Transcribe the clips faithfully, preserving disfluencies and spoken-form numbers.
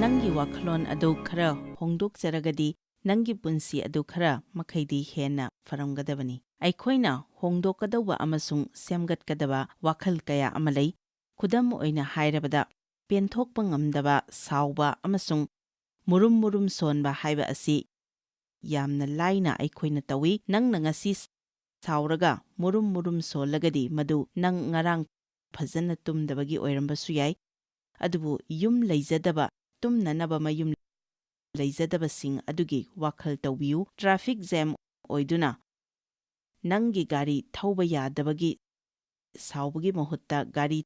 ꯅꯪꯒꯤ ꯋꯥꯈꯜꯂꯣꯟ ꯑꯗꯨ ꯈꯔ ꯍꯣꯡꯗꯣꯛꯆꯔꯒꯗꯤ, ꯅꯪꯒꯤ ꯄꯨꯟꯁꯤ ꯑꯗꯨ ꯈꯔ ꯃꯈꯩꯗꯤ ꯍꯦꯟꯅ ꯐꯔꯝꯒꯗꯕꯅꯤ꯫ ꯑꯩꯈꯣꯏꯅ ꯍꯣꯡꯗꯣꯛꯀꯗꯧꯕ ꯑꯃꯁꯨꯡ ꯁꯦꯝꯒꯠꯀꯗꯕ ꯋꯥꯈꯜ ꯀꯌꯥ ꯑꯃ ꯂꯩ꯫ ꯈꯨꯗꯝ ꯑꯣꯏꯅ ꯍꯥꯏꯔꯕꯗ, ꯄꯦꯟꯊꯣꯛꯄ ꯉꯝꯗꯕ, ꯁꯥꯎꯕ ꯑꯃꯁꯨꯡ ꯃꯨꯔꯨꯝ ꯃꯨꯔꯨꯝ ꯁꯣꯟꯕ ꯍꯥꯏꯕ ꯑꯁꯤ ꯌꯥꯝꯅ ꯂꯥꯏꯅ ꯑꯩꯈꯣꯏꯅ ꯇꯧꯏ꯫ ꯅꯪꯅ ꯉꯁꯤ ꯁꯥꯎꯔꯒ ꯃꯨꯔꯨꯝ ꯃꯨꯔꯨꯝ ꯁꯣꯜꯂꯒꯗꯤ, ꯃꯗꯨ ꯅꯪ ꯉꯔꯥꯡ ꯐꯖꯅ ꯇꯨꯝꯗꯕꯒꯤ ꯑꯣꯏꯔꯝꯕꯁꯨ ꯌꯥꯏ꯫ ꯑꯗꯨꯕꯨ ꯌꯨꯝ ꯂꯩꯖꯗꯕ, ꯇꯨꯝꯅꯅꯕ ꯃꯌꯨꯝ ꯂꯩꯖꯗꯕꯁꯤꯡ ꯑꯗꯨꯒꯤ ꯋꯥꯈꯜ ꯇꯧꯕꯤꯌꯨ꯫ ꯇ꯭ꯔꯥꯐꯤꯛ ꯖꯦꯝ ꯑꯣꯏꯗꯨꯅ ꯅꯪꯒꯤ ꯒꯥꯔꯤ ꯊꯧꯕ ꯌꯥꯗꯕꯒꯤ ꯁꯥꯎꯕꯒꯤ ꯃꯍꯨꯠꯇ, ꯒꯥꯔꯤ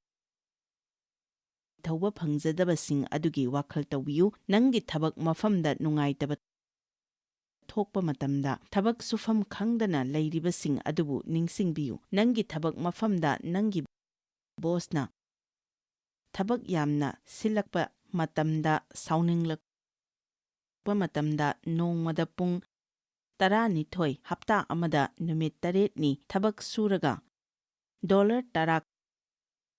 ꯊꯧꯕ ꯐꯪꯖꯗꯕꯁꯤꯡ ꯑꯗꯨꯒꯤ ꯋꯥꯈꯜ ꯇꯧꯕꯤꯌꯨ꯫ ꯅꯪꯒꯤ ꯊꯕꯛ ꯃꯐꯝꯗ ꯅꯨꯡꯉꯥꯏꯇꯕ ꯊꯣꯛꯄ ꯃꯇꯝꯗ, ꯊꯕꯛ ꯁꯨꯐꯝ ꯈꯪꯗꯅ ꯂꯩꯔꯤꯕꯁꯤꯡ ꯑꯗꯨꯕꯨ ꯅꯤꯡꯁꯤꯡꯕꯤꯌꯨ꯫ ꯅꯪꯒꯤ ꯊꯕꯛ ꯃꯐꯝꯗ ꯅꯪꯒꯤ ꯕꯣꯁꯅ ꯊꯕꯛ ꯌꯥꯝꯅ ꯁꯤꯜꯂꯛꯄ ꯃꯇꯝꯗ, ꯁꯥꯎꯅꯤꯡꯂꯛꯄ ꯃꯇꯝꯗ, ꯅꯣꯡꯃꯗ ꯄꯨꯡ ꯇꯔꯥꯅꯤꯊꯣꯏ, ꯍꯞꯇꯥ ꯑꯃꯗ ꯅꯨꯃꯤꯠ ꯇꯔꯦꯠꯅꯤ ꯊꯕꯛ ꯁꯨꯔꯒ ꯗꯣꯂꯔ ꯇꯔꯥ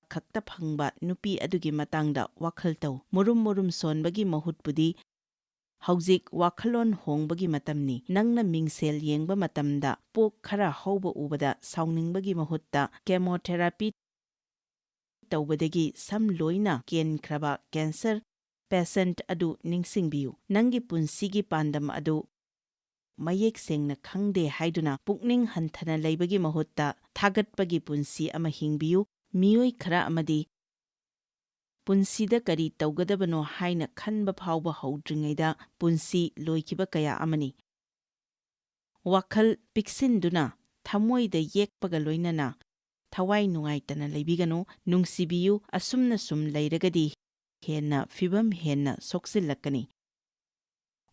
ꯈꯛꯇ ꯐꯪꯕ ꯅꯨꯄꯤ ꯑꯗꯨꯒꯤ ꯃꯇꯥꯡꯗ ꯋꯥꯈꯜ ꯇꯧ꯫ ꯃꯨꯔꯨꯝ ꯃꯨꯔꯨꯝ ꯁꯣꯟꯕꯒꯤ ꯃꯍꯨꯠꯄꯨꯗꯤ, ꯍꯧꯖꯤꯛ ꯋꯥꯈꯜꯂꯣꯟ ꯍꯣꯡꯕꯒꯤ ꯃꯇꯝꯅꯤ꯫ ꯅꯪꯅ ꯃꯤꯡꯁꯦꯜ ꯌꯦꯡꯕ ꯃꯇꯝꯗ ꯄꯣꯛ ꯈꯔ ꯍꯧꯕ ꯎꯕꯗ ꯁꯥꯎꯅꯤꯡꯕꯒꯤ ꯃꯍꯨꯠꯇ, ꯀꯦꯃꯣꯊꯦꯔꯥꯄꯤ ꯇꯧꯕꯗꯒꯤ ꯁꯝ ꯂꯣꯏꯅ ꯀꯦꯟꯈ꯭ꯔꯕ ꯀꯦꯟꯁꯔ ꯄꯦꯁꯦꯟꯠ ꯑꯗꯨ ꯅꯤꯡꯁꯤꯡꯕꯤꯌꯨ꯫ ꯅꯪꯒꯤ ꯄꯨꯟꯁꯤꯒꯤ ꯄꯥꯟꯗꯝ ꯑꯗꯨ ꯃꯌꯦꯛ ꯁꯦꯡꯅ ꯈꯪꯗꯦ ꯍꯥꯏꯗꯨꯅ ꯄꯨꯛꯅꯤꯡ ꯍꯟꯊꯅ ꯂꯩꯕꯒꯤ ꯃꯍꯨꯠꯇ, ꯊꯥꯒꯠꯄꯒꯤ ꯄꯨꯟꯁꯤ ꯑꯃ ꯍꯤꯡꯕꯤꯌꯨ꯫ ꯃꯤꯑꯣꯏ ꯈꯔ ꯑꯃꯗꯤ ꯄꯨꯟꯁꯤꯗ ꯀꯔꯤ ꯇꯧꯒꯗꯕꯅꯣ ꯍꯥꯏꯅ ꯈꯟꯕ ꯐꯥꯎꯕ ꯍꯧꯗ꯭ꯔꯤꯉꯩꯗ ꯄꯨꯟꯁꯤ ꯂꯣꯏꯈꯤꯕ ꯀꯌꯥ ꯑꯃꯅꯤ꯫ ꯋꯥꯈꯜ ꯄꯤꯛꯁꯤꯟꯗꯨꯅ, ꯊꯃꯣꯏꯗ ꯌꯦꯛꯄꯒ ꯂꯣꯏꯅꯅ ꯊꯋꯥꯏ ꯅꯨꯡꯉꯥꯏꯇꯅ ꯂꯩꯕꯤꯒꯅꯨ꯫ ꯅꯨꯡꯁꯤꯕꯤꯌꯨ꯫ ꯑꯁꯨꯝꯅ ꯁꯨꯝ ꯂꯩꯔꯒꯗꯤ ꯍꯦꯟꯅ ꯐꯤꯚꯝ ꯍꯦꯟꯅ ꯁꯣꯛꯆꯤꯜꯂꯛꯀꯅꯤ꯫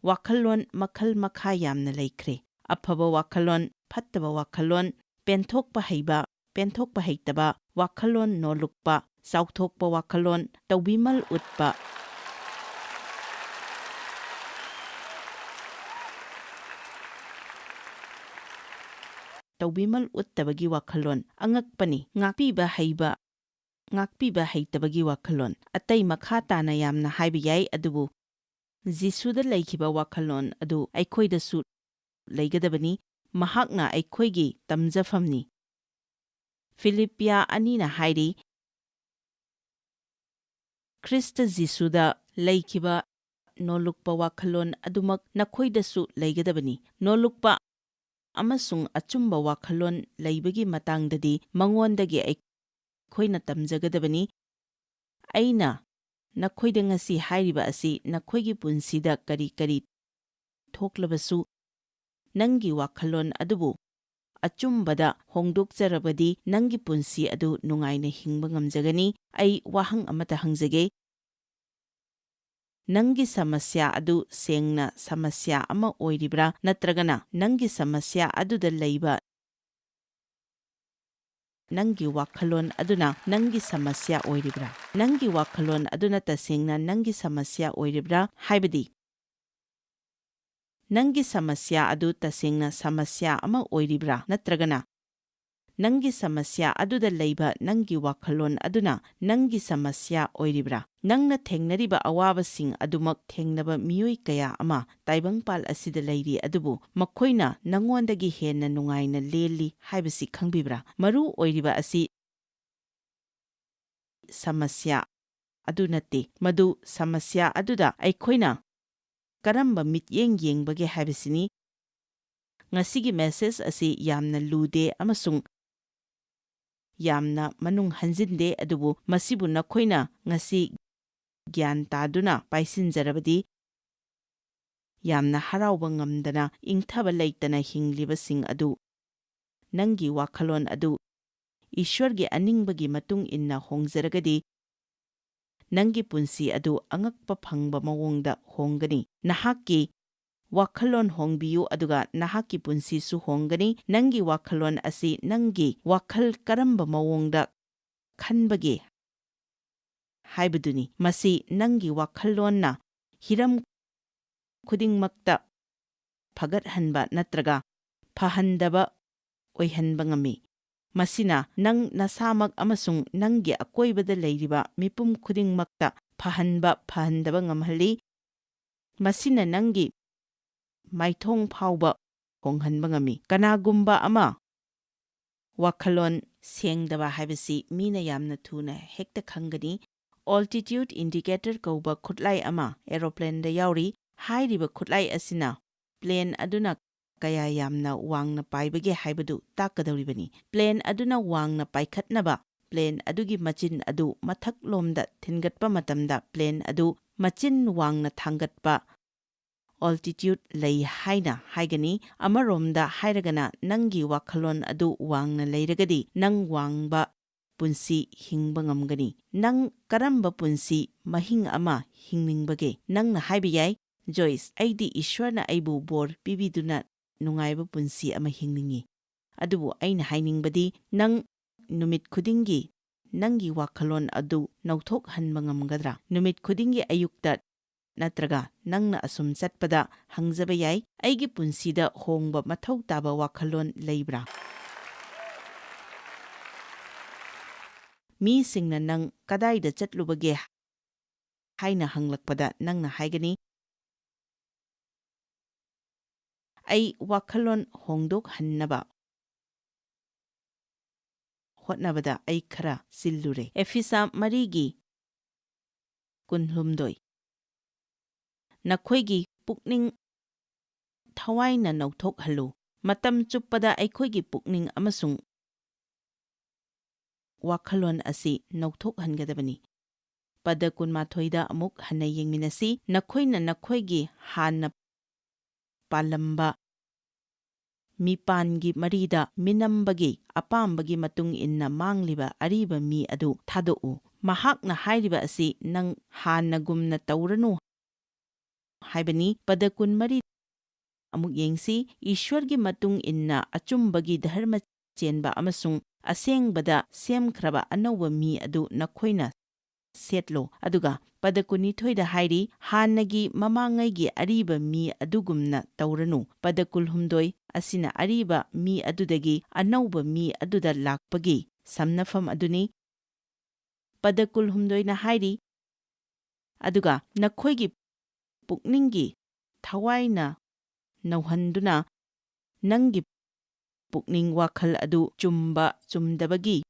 ꯋꯥꯈꯜꯂꯣꯟ ꯃꯈꯜ ꯃꯈꯥ ꯌꯥꯝꯅ ꯂꯩꯈ꯭ꯔꯦ꯫ ꯑꯐꯕ ꯋꯥꯈꯜꯂꯣꯟ, ꯐꯠꯇꯕ ꯋꯥꯈꯜꯂꯣꯟ, ꯄꯦꯟꯊꯣꯛꯄ ꯍꯩꯕ, ꯄꯦꯟꯊꯣꯛꯄ ꯍꯩꯇꯕ, ꯋꯥꯈꯜꯂꯣꯟ ꯅꯣꯜꯂꯨꯛꯄ, ꯆꯥꯎꯊꯣꯛꯄ ꯋꯥꯈꯜꯂꯣꯟ, ꯇꯧꯕꯤꯃꯜ ꯎꯠꯄ, ꯇꯧꯕꯤꯃꯜ ꯎꯠꯇꯕꯒꯤ ꯋꯥꯈꯜꯂꯣꯟ, ꯑꯉꯛꯄꯅꯤ꯫ ꯉꯥꯛꯄꯤꯕ ꯍꯩꯕ, ꯉꯥꯛꯄꯤꯕ ꯍꯩꯇꯕꯒꯤ ꯋꯥꯈꯜꯂꯣꯟ꯫ ꯑꯇꯩ ꯃꯈꯥ ꯇꯥꯅ ꯌꯥꯝꯅ ꯍꯥꯏꯕ ꯌꯥꯏ, ꯑꯗꯨꯕꯨ ꯖꯤꯁꯨꯗ ꯂꯩꯈꯤꯕ ꯋꯥꯈꯜꯂꯣꯟ ꯑꯗꯨ ꯑꯩꯈꯣꯏꯗꯁꯨ ꯂꯩꯒꯗꯕꯅꯤ, ꯃꯍꯥꯛꯅ ꯑꯩꯈꯣꯏꯒꯤ ꯇꯝꯖꯐꯝꯅꯤ꯫ ꯐꯤꯂꯤꯞꯄꯤꯌꯥ ꯑꯅꯤꯅ ꯍꯥꯏꯔꯤ, "ꯈ꯭ꯔꯤꯁꯇ ꯖꯤꯁꯨꯗ ꯂꯩꯈꯤꯕ ꯅꯣꯜꯂꯨꯛꯄ ꯋꯥꯈꯜꯂꯣꯟ ꯑꯗꯨꯃꯛ ꯅꯈꯣꯏꯗꯁꯨ ꯂꯩꯒꯗꯕꯅꯤ꯫" ꯅꯣꯜꯂꯨꯛꯄ ꯑꯃꯁꯨꯡ ꯑꯆꯨꯝꯕ ꯋꯥꯈꯜꯂꯣꯟ ꯂꯩꯕꯒꯤ ꯃꯇꯥꯡꯗꯗꯤ ꯃꯉꯣꯟꯗꯒꯤ ꯑꯩꯈꯣꯏꯅ ꯇꯝꯖꯒꯗꯕꯅꯤ꯫ ꯑꯩꯅ ꯅꯈꯣꯏꯗ ꯉꯁꯤ ꯍꯥꯏꯔꯤꯕ ꯑꯁꯤ ꯅꯈꯣꯏꯒꯤ ꯄꯨꯟꯁꯤꯗ ꯀꯔꯤ ꯀꯔꯤ ꯊꯣꯛꯂꯕꯁꯨ, ꯅꯪꯒꯤ ꯋꯥꯈꯜꯂꯣꯟ ꯑꯗꯨꯕꯨ ꯑꯆꯨꯝꯕꯗ ꯍꯣꯡꯗꯣꯛꯆꯔꯕꯗꯤ ꯅꯪꯒꯤ ꯄꯨꯟꯁꯤ ꯑꯗꯨ ꯅꯨꯡꯉꯥꯏꯅ ꯍꯤꯡꯕ ꯉꯝꯖꯒꯅꯤ꯫ ꯑꯩ ꯋꯥꯍꯪ ꯑꯃꯠꯇ ꯍꯪꯖꯒꯦ꯫ ꯅꯪꯒꯤ ꯁꯃꯁ꯭ꯌꯥ ꯑꯗꯨ ꯁꯦꯡꯅ ꯁꯃꯁ꯭ꯌꯥ ꯑꯃ ꯑꯣꯏꯔꯤꯕ꯭ꯔꯥ, ꯅꯠꯇ꯭ꯔꯒꯅ ꯅꯪꯒꯤ ꯁꯃꯁ꯭ꯌꯥ ꯑꯗꯨꯗ ꯂꯩꯕ ꯅꯪꯒꯤ ꯋꯥꯈꯜꯂꯣꯟ ꯑꯗꯨꯅ ꯅꯪꯒꯤ ꯁꯃꯁ꯭ꯌꯥ ꯑꯣꯏꯔꯤꯕ꯭ꯔꯥ? ꯅꯪꯒꯤ ꯋꯥꯈꯜꯂꯣꯟ ꯑꯗꯨꯅ ꯇꯁꯦꯡꯅ ꯅꯪꯒꯤ ꯁꯃꯁ꯭ꯌꯥ ꯑꯣꯏꯔꯤꯕ꯭ꯔꯥ? ꯍꯥꯏꯕꯗꯤ, ꯅꯪꯒꯤ ꯁꯃꯁ꯭ꯌꯥ ꯑꯗꯨ ꯇꯁꯦꯡꯅ ꯁꯃꯁ꯭ꯌꯥ ꯑꯃ ꯑꯣꯏꯔꯤꯕ꯭ꯔꯥ, ꯅꯠꯇ꯭ꯔꯒꯅ ꯅꯪꯒꯤ ꯁꯃꯁ꯭ꯌꯥ ꯑꯗꯨꯗ ꯂꯩꯕ ꯅꯪꯒꯤ ꯋꯥꯈꯜꯂꯣꯟ ꯑꯗꯨꯅ ꯅꯪꯒꯤ ꯁꯃꯁ꯭ꯌꯥ ꯑꯣꯏꯔꯤꯕ꯭ꯔꯥ? ꯅꯪꯅ ꯊꯦꯡꯅꯔꯤꯕ ꯑꯋꯥꯕꯁꯤꯡ ꯑꯗꯨꯃꯛ ꯊꯦꯡꯅꯕ ꯃꯤꯑꯣꯏ ꯀꯌꯥ ꯑꯃ ꯇꯥꯏꯕꯪꯄꯥꯜ ꯑꯁꯤꯗ ꯂꯩꯔꯤ, ꯑꯗꯨꯕꯨ ꯃꯈꯣꯏꯅ ꯅꯉꯣꯟꯗꯒꯤ ꯍꯦꯟꯅ ꯅꯨꯡꯉꯥꯏꯅ ꯂꯦꯜꯂꯤ ꯍꯥꯏꯕꯁꯤ ꯈꯪꯕꯤꯕ꯭ꯔꯥ? ꯃꯔꯨ ꯑꯣꯏꯔꯤꯕ ꯑꯁꯤ ꯁꯃꯁ꯭ꯌꯥ ꯑꯗꯨ ꯅꯠꯇꯦ, ꯃꯗꯨ ꯁꯃꯁ꯭ꯌꯥ ꯑꯗꯨꯗ ꯑꯩꯈꯣꯏꯅ ꯀꯔꯝꯕ ꯃꯤꯠꯌꯦꯡ ꯌꯦꯡꯕꯒꯦ ꯍꯥꯏꯕꯁꯤꯅꯤ꯫ ꯉꯁꯤꯒꯤ ꯃꯦꯁꯦꯖ ꯑꯁꯤ ꯌꯥꯝꯅ ꯂꯨꯗꯦ ꯑꯃꯁꯨꯡ ꯌꯥꯝꯅ ꯃꯅꯨꯡ ꯍꯟꯖꯤꯟꯗꯦ, ꯑꯗꯨꯕꯨ ꯃꯁꯤꯕꯨ ꯅꯈꯣꯏꯅ ꯉꯁꯤ ꯒ꯭ꯌꯥꯟ ꯇꯥꯗꯨꯅ ꯄꯥꯏꯁꯤꯟꯖꯔꯕꯗꯤ, ꯌꯥꯝꯅ ꯍꯔꯥꯎꯕ ꯉꯝꯗꯅ ꯏꯪꯊꯕ ꯂꯩꯇꯅ ꯍꯤꯡꯂꯤꯕꯁꯤꯡ ꯑꯗꯨ, ꯅꯪꯒꯤ ꯋꯥꯈꯜꯂꯣꯟ ꯑꯗꯨ ꯏꯁ꯭ꯋꯔꯒꯤ ꯑꯅꯤꯡꯕꯒꯤ ꯃꯇꯨꯡ ꯏꯟꯅ ꯍꯣꯡꯖꯔꯒꯗꯤ, ꯅꯪꯒꯤ ꯄꯨꯟꯁꯤ ꯑꯗꯨ ꯑꯉꯛꯄ ꯐꯪꯕ ꯃꯑꯣꯡꯗ ꯍꯣꯡꯒꯅꯤ꯫ ꯅꯍꯥꯛꯀꯤ ꯋꯥꯈꯜꯂꯣꯟ ꯍꯣꯡꯕꯤꯌꯨ, ꯑꯗꯨꯒ ꯅꯍꯥꯛꯀꯤ ꯄꯨꯟꯁꯤꯁꯨ ꯍꯣꯡꯒꯅꯤ꯫ ꯅꯪꯒꯤ ꯋꯥꯈꯜꯂꯣꯟ ꯑꯁꯤ ꯅꯪꯒꯤ ꯋꯥꯈꯜ ꯀꯔꯝꯕ ꯃꯑꯣꯡꯗ ꯈꯟꯕꯒꯦ ꯍꯥꯏꯕꯗꯨꯅꯤ꯫ ꯃꯁꯤ ꯅꯪꯒꯤ ꯋꯥꯈꯜꯂꯣꯟꯅ ꯍꯤꯔꯝ ꯈꯨꯗꯤꯡꯃꯛꯇ ꯐꯒꯠꯍꯟꯕ ꯅꯠꯇ꯭ꯔꯒ ꯐꯍꯟꯗꯕ ꯑꯣꯏꯍꯟꯕ ꯉꯝꯃꯤ꯫ ꯃꯁꯤꯅ ꯅꯪ ꯅꯁꯥꯃꯛ ꯑꯃꯁꯨꯡ ꯅꯪꯒꯤ ꯑꯀꯣꯏꯕꯗ ꯂꯩꯔꯤꯕ ꯃꯤꯄꯨꯝ ꯈꯨꯗꯤꯡꯃꯛꯇ ꯐꯍꯟꯕ, ꯐꯍꯟꯗꯕ ꯉꯝꯍꯜꯂꯤ꯫ ꯃꯁꯤꯅ ꯅꯪꯒꯤ ꯃꯥꯏꯊꯣꯡ ꯐꯥꯎꯕ ꯍꯣꯡꯍꯟꯕ ꯉꯝꯃꯤ꯫ ꯀꯅꯥꯒꯨꯝꯕ ꯑꯃ ꯋꯥꯈꯜꯂꯣꯟ ꯁꯦꯡꯗꯕ ꯍꯥꯏꯕꯁꯤ ꯃꯤꯅ ꯌꯥꯝꯅ ꯊꯨꯅ ꯍꯦꯛꯇ ꯈꯪꯒꯅꯤ꯫ Altitude indicator ꯀꯧꯕ ꯈꯨꯠꯂꯥꯏ ꯑꯃ aeroplane ꯗ ꯌꯥꯎꯔꯤ꯫ ꯍꯥꯏꯔꯤꯕ ꯈꯨꯠꯂꯥꯏ ꯑꯁꯤꯅ plane ꯑꯗꯨꯅ ꯀꯌꯥ ꯌꯥꯝꯅ ꯋꯥꯡꯅ ꯄꯥꯏꯕꯒꯦ ꯍꯥꯏꯕꯗꯨ ꯇꯥꯛꯀꯗꯧꯔꯤꯕꯅꯤ꯫ Plane ꯑꯗꯨꯅ ꯋꯥꯡꯅ ꯄꯥꯏꯈꯠꯅꯕ plane ꯑꯗꯨꯒꯤ ꯃꯆꯤꯟ ꯑꯗꯨ ꯃꯊꯛꯂꯣꯝꯗ ꯊꯤꯟꯒꯠꯄ ꯃꯇꯝꯗ plane ꯑꯗꯨ ꯃꯆꯤꯟ ꯋꯥꯡꯅ ꯊꯥꯡꯒꯠꯄ altitude ꯂꯩ ꯍꯥꯏꯅ ꯍꯥꯏꯒꯅꯤ꯫ ꯑꯃꯔꯣꯝꯗ ꯍꯥꯏꯔꯒꯅ, ꯅꯪꯒꯤ ꯋꯥꯈꯜꯂꯣꯟ ꯑꯗꯨ ꯋꯥꯡꯅ ꯂꯩꯔꯒꯗꯤ ꯅꯪ ꯋꯥꯡꯕ ꯄꯨꯟꯁꯤ ꯍꯤꯡꯕ ꯉꯝꯒꯅꯤ꯫ ꯅꯪ ꯀꯔꯝꯕ ꯄꯨꯟꯁꯤ ꯃꯍꯤꯡ ꯑꯃ ꯍꯤꯡꯅꯤꯡꯕꯒꯦ? ꯅꯪꯅ ꯍꯥꯏꯕ ꯌꯥꯏ, "ꯖꯣꯏꯁ, ꯑꯩꯗꯤ ꯏꯁ꯭ꯋꯔꯅ ꯑꯩꯕꯨ ꯕꯣꯔ ꯄꯤꯕꯤꯗꯨꯅ ꯅꯨꯡꯉꯥꯏꯕ ꯄꯨꯟꯁꯤ ꯑꯃ ꯍꯤꯡꯅꯤꯡꯏ꯫" ꯑꯗꯨꯕꯨ ꯑꯩꯅ ꯍꯥꯏꯅꯤꯡꯕꯗꯤ, ꯅꯪ ꯅꯨꯃꯤꯠ ꯈꯨꯗꯤꯡꯒꯤ ꯅꯪꯒꯤ ꯋꯥꯈꯜꯂꯣꯟ ꯑꯗꯨ ꯅꯧꯊꯣꯛꯍꯟꯕ ꯉꯝꯒꯗ꯭ꯔꯥ? ꯅꯨꯃꯤꯠ ꯈꯨꯗꯤꯡꯒꯤ ꯑꯌꯨꯛꯇ ꯅꯠꯇ꯭ꯔꯒ ꯅꯪꯅ ꯑꯁꯨꯝ ꯆꯠꯄꯗ ꯍꯪꯖꯕ ꯌꯥꯏ, "ꯑꯩꯒꯤ ꯄꯨꯟꯁꯤꯗ ꯍꯣꯡꯕ ꯃꯊꯧ ꯇꯥꯕ ꯋꯥꯈꯜꯂꯣꯟ ꯂꯩꯕ꯭ꯔꯥ?" ꯃꯤꯁꯤꯡꯅ ꯅꯪ ꯀꯗꯥꯏꯗ ꯆꯠꯂꯨꯕꯒꯦ ꯍꯥꯏꯅ ꯍꯪꯂꯛꯄꯗ ꯅꯪꯅ ꯍꯥꯏꯒꯅꯤ, "ꯑꯩ ꯋꯥꯈꯜꯂꯣꯟ ꯍꯣꯡꯗꯣꯛꯍꯟꯅꯕ ꯍꯣꯠꯅꯕꯗ ꯑꯩ ꯈꯔ ꯆꯤꯜꯂꯨꯔꯦ꯫" ꯑꯦꯐꯤꯁꯥ ꯃꯔꯤꯒꯤ ꯀꯨꯟꯍꯨꯝꯗꯣꯏ꯫ ꯅꯈꯣꯏꯒꯤ ꯄꯨꯛꯅꯤꯡ ꯊꯋꯥꯏꯅ ꯅꯧꯊꯣꯛꯍꯜꯂꯨ꯫ ꯃꯇꯝ ꯆꯨꯞꯄꯗ ꯑꯩꯈꯣꯏꯒꯤ ꯄꯨꯛꯅꯤꯡ ꯑꯃꯁꯨꯡ ꯋꯥꯈꯜꯂꯣꯟ ꯑꯁꯤ ꯅꯧꯊꯣꯛꯍꯟꯒꯗꯕꯅꯤ꯫ ꯄꯗ ꯀꯨꯟꯃꯥꯊꯣꯏꯗ ꯑꯃꯨꯛ ꯍꯟꯅ ꯌꯦꯡꯃꯤꯟꯅꯁꯤ꯫ "ꯅꯈꯣꯏꯅ ꯅꯈꯣꯏꯒꯤ ꯍꯥꯟꯅ ꯄꯥꯜꯂꯝꯕ ꯃꯤꯄꯥꯟꯒꯤ ꯃꯔꯤꯗ ꯃꯤꯅꯝꯕꯒꯤ ꯑꯄꯥꯝꯕꯒꯤ ꯃꯇꯨꯡ ꯏꯟꯅ ꯃꯥꯡꯂꯤꯕ ꯑꯔꯤꯕ ꯃꯤ ꯑꯗꯨ ꯊꯥꯗꯣꯛꯎ꯫" ꯃꯍꯥꯛꯅ ꯍꯥꯏꯔꯤꯕ ꯑꯁꯤ ꯅꯪ ꯍꯥꯟꯅꯒꯨꯝꯅ ꯇꯧꯔꯅꯨ ꯍꯥꯏꯕꯅꯤ꯫ ꯄꯗ ꯀꯨꯟꯃꯔꯤ ꯑꯃꯨꯛ ꯌꯦꯡꯁꯤ꯫ "ꯏꯁ꯭ꯋꯔꯒꯤ ꯃꯇꯨꯡ ꯏꯟꯅ ꯑꯆꯨꯝꯕꯒꯤ ꯙꯔꯃ ꯆꯦꯟꯕ ꯑꯃꯁꯨꯡ ꯑꯁꯦꯡꯕꯗ ꯁꯦꯝꯈ꯭ꯔꯕ ꯑꯅꯧꯕ ꯃꯤ ꯑꯗꯨ ꯅꯈꯣꯏꯅ ꯁꯦꯠꯂꯣ꯫" ꯑꯗꯨꯒ ꯄꯗ ꯀꯨꯟꯅꯤꯊꯣꯏꯗ ꯍꯥꯏꯔꯤ, "ꯍꯥꯟꯅꯒꯤ ꯃꯃꯥꯡꯉꯩꯒꯤ ꯑꯔꯤꯕ ꯃꯤ ꯑꯗꯨꯒꯨꯝꯅ ꯇꯧꯔꯅꯨ꯫" ꯄꯗ ꯀꯨꯟꯍꯨꯝꯗꯣꯏ ꯑꯁꯤꯅ ꯑꯔꯤꯕ ꯃꯤ ꯑꯗꯨꯗꯒꯤ ꯑꯅꯧꯕ ꯃꯤ ꯑꯗꯨꯗ ꯂꯥꯛꯄꯒꯤ ꯁꯝꯅꯐꯝ ꯑꯗꯨꯅꯤ꯫ ꯄꯗ ꯀꯨꯟꯍꯨꯝꯗꯣꯏꯅ ꯍꯥꯏꯔꯤ, "ꯑꯗꯨꯒ ꯅꯈꯣꯏꯒꯤ ꯄꯨꯛꯅꯤꯡꯒꯤ ꯊꯋꯥꯏꯅ ꯅꯧꯍꯟꯗꯨꯅ ꯅꯪꯒꯤ ꯄꯨꯛꯅꯤꯡ ꯋꯥꯈꯜ ꯑꯗꯨ ꯆꯨꯝꯕ ꯆꯨꯝꯗꯕꯒꯤ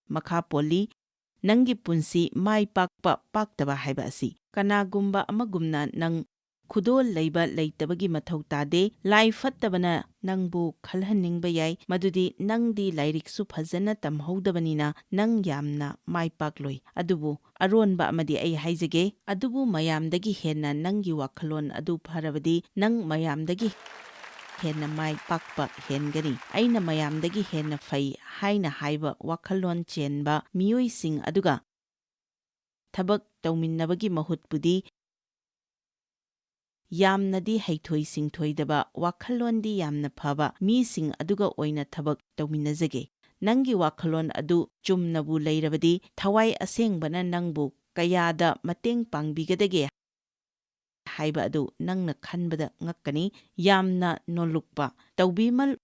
ꯃꯈꯥ ꯄꯣꯜꯂꯤ꯫ ꯅꯪꯒꯤ ꯄꯨꯟꯁꯤ ꯃꯥꯏ ꯄꯥꯛꯄ ꯄꯥꯛꯇꯕ ꯍꯥꯏꯕ ꯑꯁꯤ ꯀꯅꯥꯒꯨꯝꯕ ꯑꯃꯒꯨꯝꯅ ꯅꯪ ꯈꯨꯗꯣꯜ ꯂꯩꯕ ꯂꯩꯇꯕꯒꯤ ꯃꯊꯧ ꯇꯥꯗꯦ꯫ ꯂꯥꯏ ꯐꯠꯇꯕꯅ ꯅꯪꯕꯨ ꯈꯜꯍꯟꯅꯤꯡꯕ ꯌꯥꯏ, ꯃꯗꯨꯗꯤ ꯅꯪꯗꯤ ꯂꯥꯏꯔꯤꯛꯁꯨ ꯐꯖꯅ ꯇꯝꯍꯧꯗꯕꯅꯤꯅ ꯅꯪ ꯌꯥꯝꯅ ꯃꯥꯏ ꯄꯥꯛꯂꯣꯏ꯫ ꯑꯗꯨꯕꯨ ꯑꯔꯣꯟꯕ ꯑꯃꯗꯤ ꯑꯩ ꯍꯥꯏꯖꯒꯦ, ꯑꯗꯨꯕꯨ ꯃꯌꯥꯝꯗꯒꯤ ꯍꯦꯟꯅ ꯅꯪꯒꯤ ꯋꯥꯈꯜꯂꯣꯟ ꯑꯗꯨ ꯐꯔꯕꯗꯤ ꯅꯪ ꯃꯌꯥꯝꯗꯒꯤ ꯍꯦꯟꯅ ꯃꯥꯏ ꯄꯥꯛꯄ ꯍꯦꯟꯒꯅꯤ꯫ ꯑꯩꯅ ꯃꯌꯥꯝꯗꯒꯤ ꯍꯦꯟꯅ ꯐꯩ ꯍꯥꯏꯅ ꯍꯥꯏꯕ ꯋꯥꯈꯜꯂꯣꯟ ꯆꯦꯟꯕ ꯃꯤꯑꯣꯏꯁꯤꯡ ꯑꯗꯨꯒ ꯊꯕꯛ ꯇꯧꯃꯤꯟꯅꯕꯒꯤ ꯃꯍꯨꯠꯄꯨꯗꯤ ꯌꯥꯝꯅꯗꯤ ꯍꯩꯊꯣꯏ ꯁꯤꯡꯊꯣꯏꯗꯕ, ꯋꯥꯈꯜꯂꯣꯟꯗꯤ ꯌꯥꯝꯅ ꯐꯕ ꯃꯤꯁꯤꯡ ꯑꯗꯨꯒ ꯑꯣꯏꯅ ꯊꯕꯛ ꯇꯧꯃꯤꯟꯅꯖꯒꯦ꯫ ꯅꯪꯒꯤ ꯋꯥꯈꯜꯂꯣꯟ ꯑꯗꯨ ꯆꯨꯝꯅꯕꯨ ꯂꯩꯔꯕꯗꯤ, ꯊꯋꯥꯏ ꯑꯁꯦꯡꯕꯅ ꯅꯪꯕꯨ ꯀꯌꯥꯗ ꯃꯇꯦꯡ ꯄꯥꯡꯕꯤꯒꯗꯒꯦ ꯍꯥꯏꯕ ꯑꯗꯨ ꯅꯪꯅ ꯈꯟꯕꯗ ꯉꯛꯀꯅꯤ꯫ ꯌꯥꯝꯅ ꯅꯣꯜꯂꯨꯛꯄ, ꯇꯧꯕꯤꯃꯜ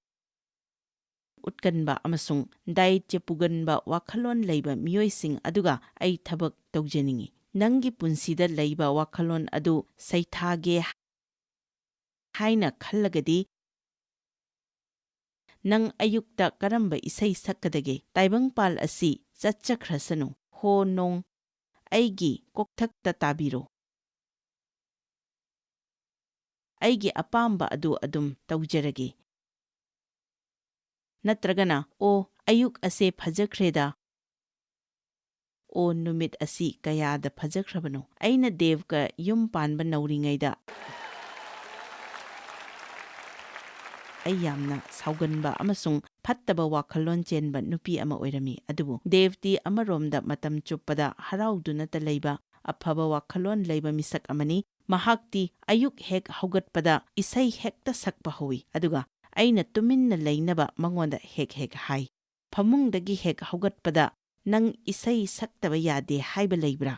ꯎꯠꯀꯟꯕ ꯑꯃꯁꯨꯡ ꯗꯥꯏꯇ꯭ꯌ ꯄꯨꯒꯟꯕ ꯋꯥꯈꯜꯂꯣꯟ ꯂꯩꯕ ꯃꯤꯑꯣꯏꯁꯤꯡ ꯑꯗꯨꯒ ꯑꯩ ꯊꯕꯛ ꯇꯧꯖꯅꯤꯡꯏ꯫ ꯅꯪꯒꯤ ꯄꯨꯟꯁꯤꯗ ꯂꯩꯕ ꯋꯥꯈꯜꯂꯣꯟ ꯑꯗꯨ ꯁꯩꯊꯥꯒꯦ ꯍꯥꯏꯅ ꯈꯜꯂꯒꯗꯤ, ꯅꯪ ꯑꯌꯨꯛꯇ ꯀꯔꯝꯕ ꯏꯁꯩ ꯁꯛꯀꯗꯒꯦ? ꯇꯥꯏꯕꯪꯄꯥꯜ ꯑꯁꯤ ꯆꯠꯆꯈ꯭ꯔꯁꯅꯨ꯫ ꯍꯣ ꯅꯣꯡ, ꯑꯩꯒꯤ ꯀꯣꯛꯊꯛꯇ ꯇꯥꯕꯤꯔꯣ꯫ ꯑꯩꯒꯤ ꯑꯄꯥꯝꯕ ꯑꯗꯨ ꯑꯗꯨꯝ ꯇꯧꯖꯔꯒꯦ꯫ ꯅꯠꯇ꯭ꯔꯒꯅ, "ꯑꯣ, ꯑꯌꯨꯛ ꯑꯁꯦ ꯐꯖꯈ꯭ꯔꯦꯗ꯫ ꯑꯣ, ꯅꯨꯃꯤꯠ ꯑꯁꯤ ꯀꯌꯥꯗ ꯐꯖꯈ꯭ꯔꯕꯅꯣ꯫ ꯑꯩꯅ ꯗꯦꯕꯀ ꯌꯨꯝ ꯄꯥꯟꯕ ꯅꯧꯔꯤꯉꯩꯗ ꯑꯩ ꯌꯥꯝꯅ ꯁꯥꯎꯒꯟꯕ ꯑꯃꯁꯨꯡ ꯐꯠꯇꯕ ꯋꯥꯈꯜꯂꯣꯟ ꯆꯦꯟꯕ ꯅꯨꯄꯤ ꯑꯃ ꯑꯣꯏꯔꯝꯃꯤ꯫ ꯑꯗꯨꯕꯨ ꯗꯦꯕꯇꯤ ꯑꯃꯔꯣꯝꯗ ꯃꯇꯝ ꯆꯨꯞꯄꯗ ꯍꯔꯥꯎꯗꯨꯅꯇ ꯂꯩꯕ ꯑꯐꯕ ꯋꯥꯈꯜꯂꯣꯟ ꯂꯩꯕ ꯃꯤꯁꯛ ꯑꯃꯅꯤ꯫ ꯃꯍꯥꯛꯇꯤ ꯑꯌꯨꯛ ꯍꯦꯛ ꯍꯧꯒꯠꯄꯗ ꯏꯁꯩ ꯍꯦꯛꯇ ꯁꯛꯄ ꯍꯧꯏ, ꯑꯗꯨꯒ ꯑꯩꯅ ꯇꯨꯃꯤꯟꯅ ꯂꯩꯅꯕ ꯃꯉꯣꯟꯗ ꯍꯦꯛ ꯍꯦꯛ ꯍꯥꯏ꯫ ꯐꯃꯨꯡꯗꯒꯤ ꯍꯦꯛ ꯍꯧꯒꯠꯄꯗ, "ꯅꯪ ꯏꯁꯩ ꯁꯛꯇꯕ ꯌꯥꯗꯦ ꯍꯥꯏꯕ ꯂꯩꯕ꯭ꯔꯥ?"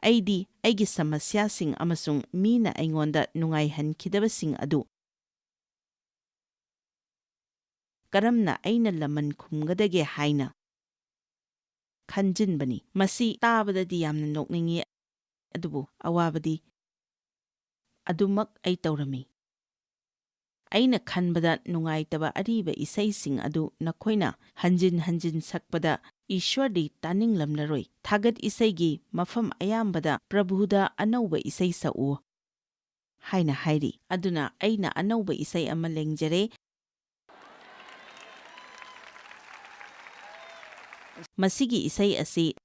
ꯑꯩꯗꯤ ꯑꯩꯒꯤ ꯁꯃꯁ꯭ꯌꯥꯁꯤꯡ ꯑꯃꯁꯨꯡ ꯃꯤꯅ ꯑꯩꯉꯣꯟꯗ ꯅꯨꯡꯉꯥꯏꯍꯟꯈꯤꯗꯕꯁꯤꯡ ꯑꯗꯨ ꯀꯔꯝꯅ ꯑꯩꯅ ꯂꯃꯟ ꯈꯨꯝꯒꯗꯒꯦ ꯍꯥꯏꯅ ꯈꯟꯖꯤꯟꯕꯅꯤ꯫ ꯃꯁꯤ ꯇꯥꯕꯗꯗꯤ ꯌꯥꯝꯅ ꯅꯣꯛꯅꯤꯡꯏ, ꯑꯗꯨꯕꯨ ꯑꯋꯥꯕꯗꯤ ꯑꯗꯨꯃꯛ ꯑꯩ ꯇꯧꯔꯝꯃꯤ꯫ ꯑꯩꯅ ꯈꯟꯕꯗ ꯅꯨꯡꯉꯥꯏꯇꯕ ꯑꯔꯤꯕ ꯏꯁꯩꯁꯤꯡ ꯑꯗꯨ ꯅꯈꯣꯏꯅ ꯍꯟꯖꯤꯟ ꯍꯟꯖꯤꯟ ꯁꯛꯄꯗ ꯏꯁ꯭ꯋꯔꯗꯤ ꯇꯥꯅꯤꯡꯂꯝꯂꯔꯣꯏ꯫ ꯊꯥꯒꯠ ꯏꯁꯩꯒꯤ ꯃꯐꯝ ꯑꯌꯥꯝꯕꯗ ꯄ꯭ꯔꯚꯨꯗ ꯑꯅꯧꯕ ꯏꯁꯩ ꯁꯛꯎ ꯍꯥꯏꯅ ꯍꯥꯏꯔꯤ꯫ ꯑꯗꯨꯅ ꯑꯩꯅ ꯑꯅꯧꯕ ꯏꯁꯩ ꯑꯃ ꯂꯦꯡꯖꯔꯦ꯫ ꯃꯁꯤꯒꯤ ꯏꯁꯩ ꯑꯁꯤ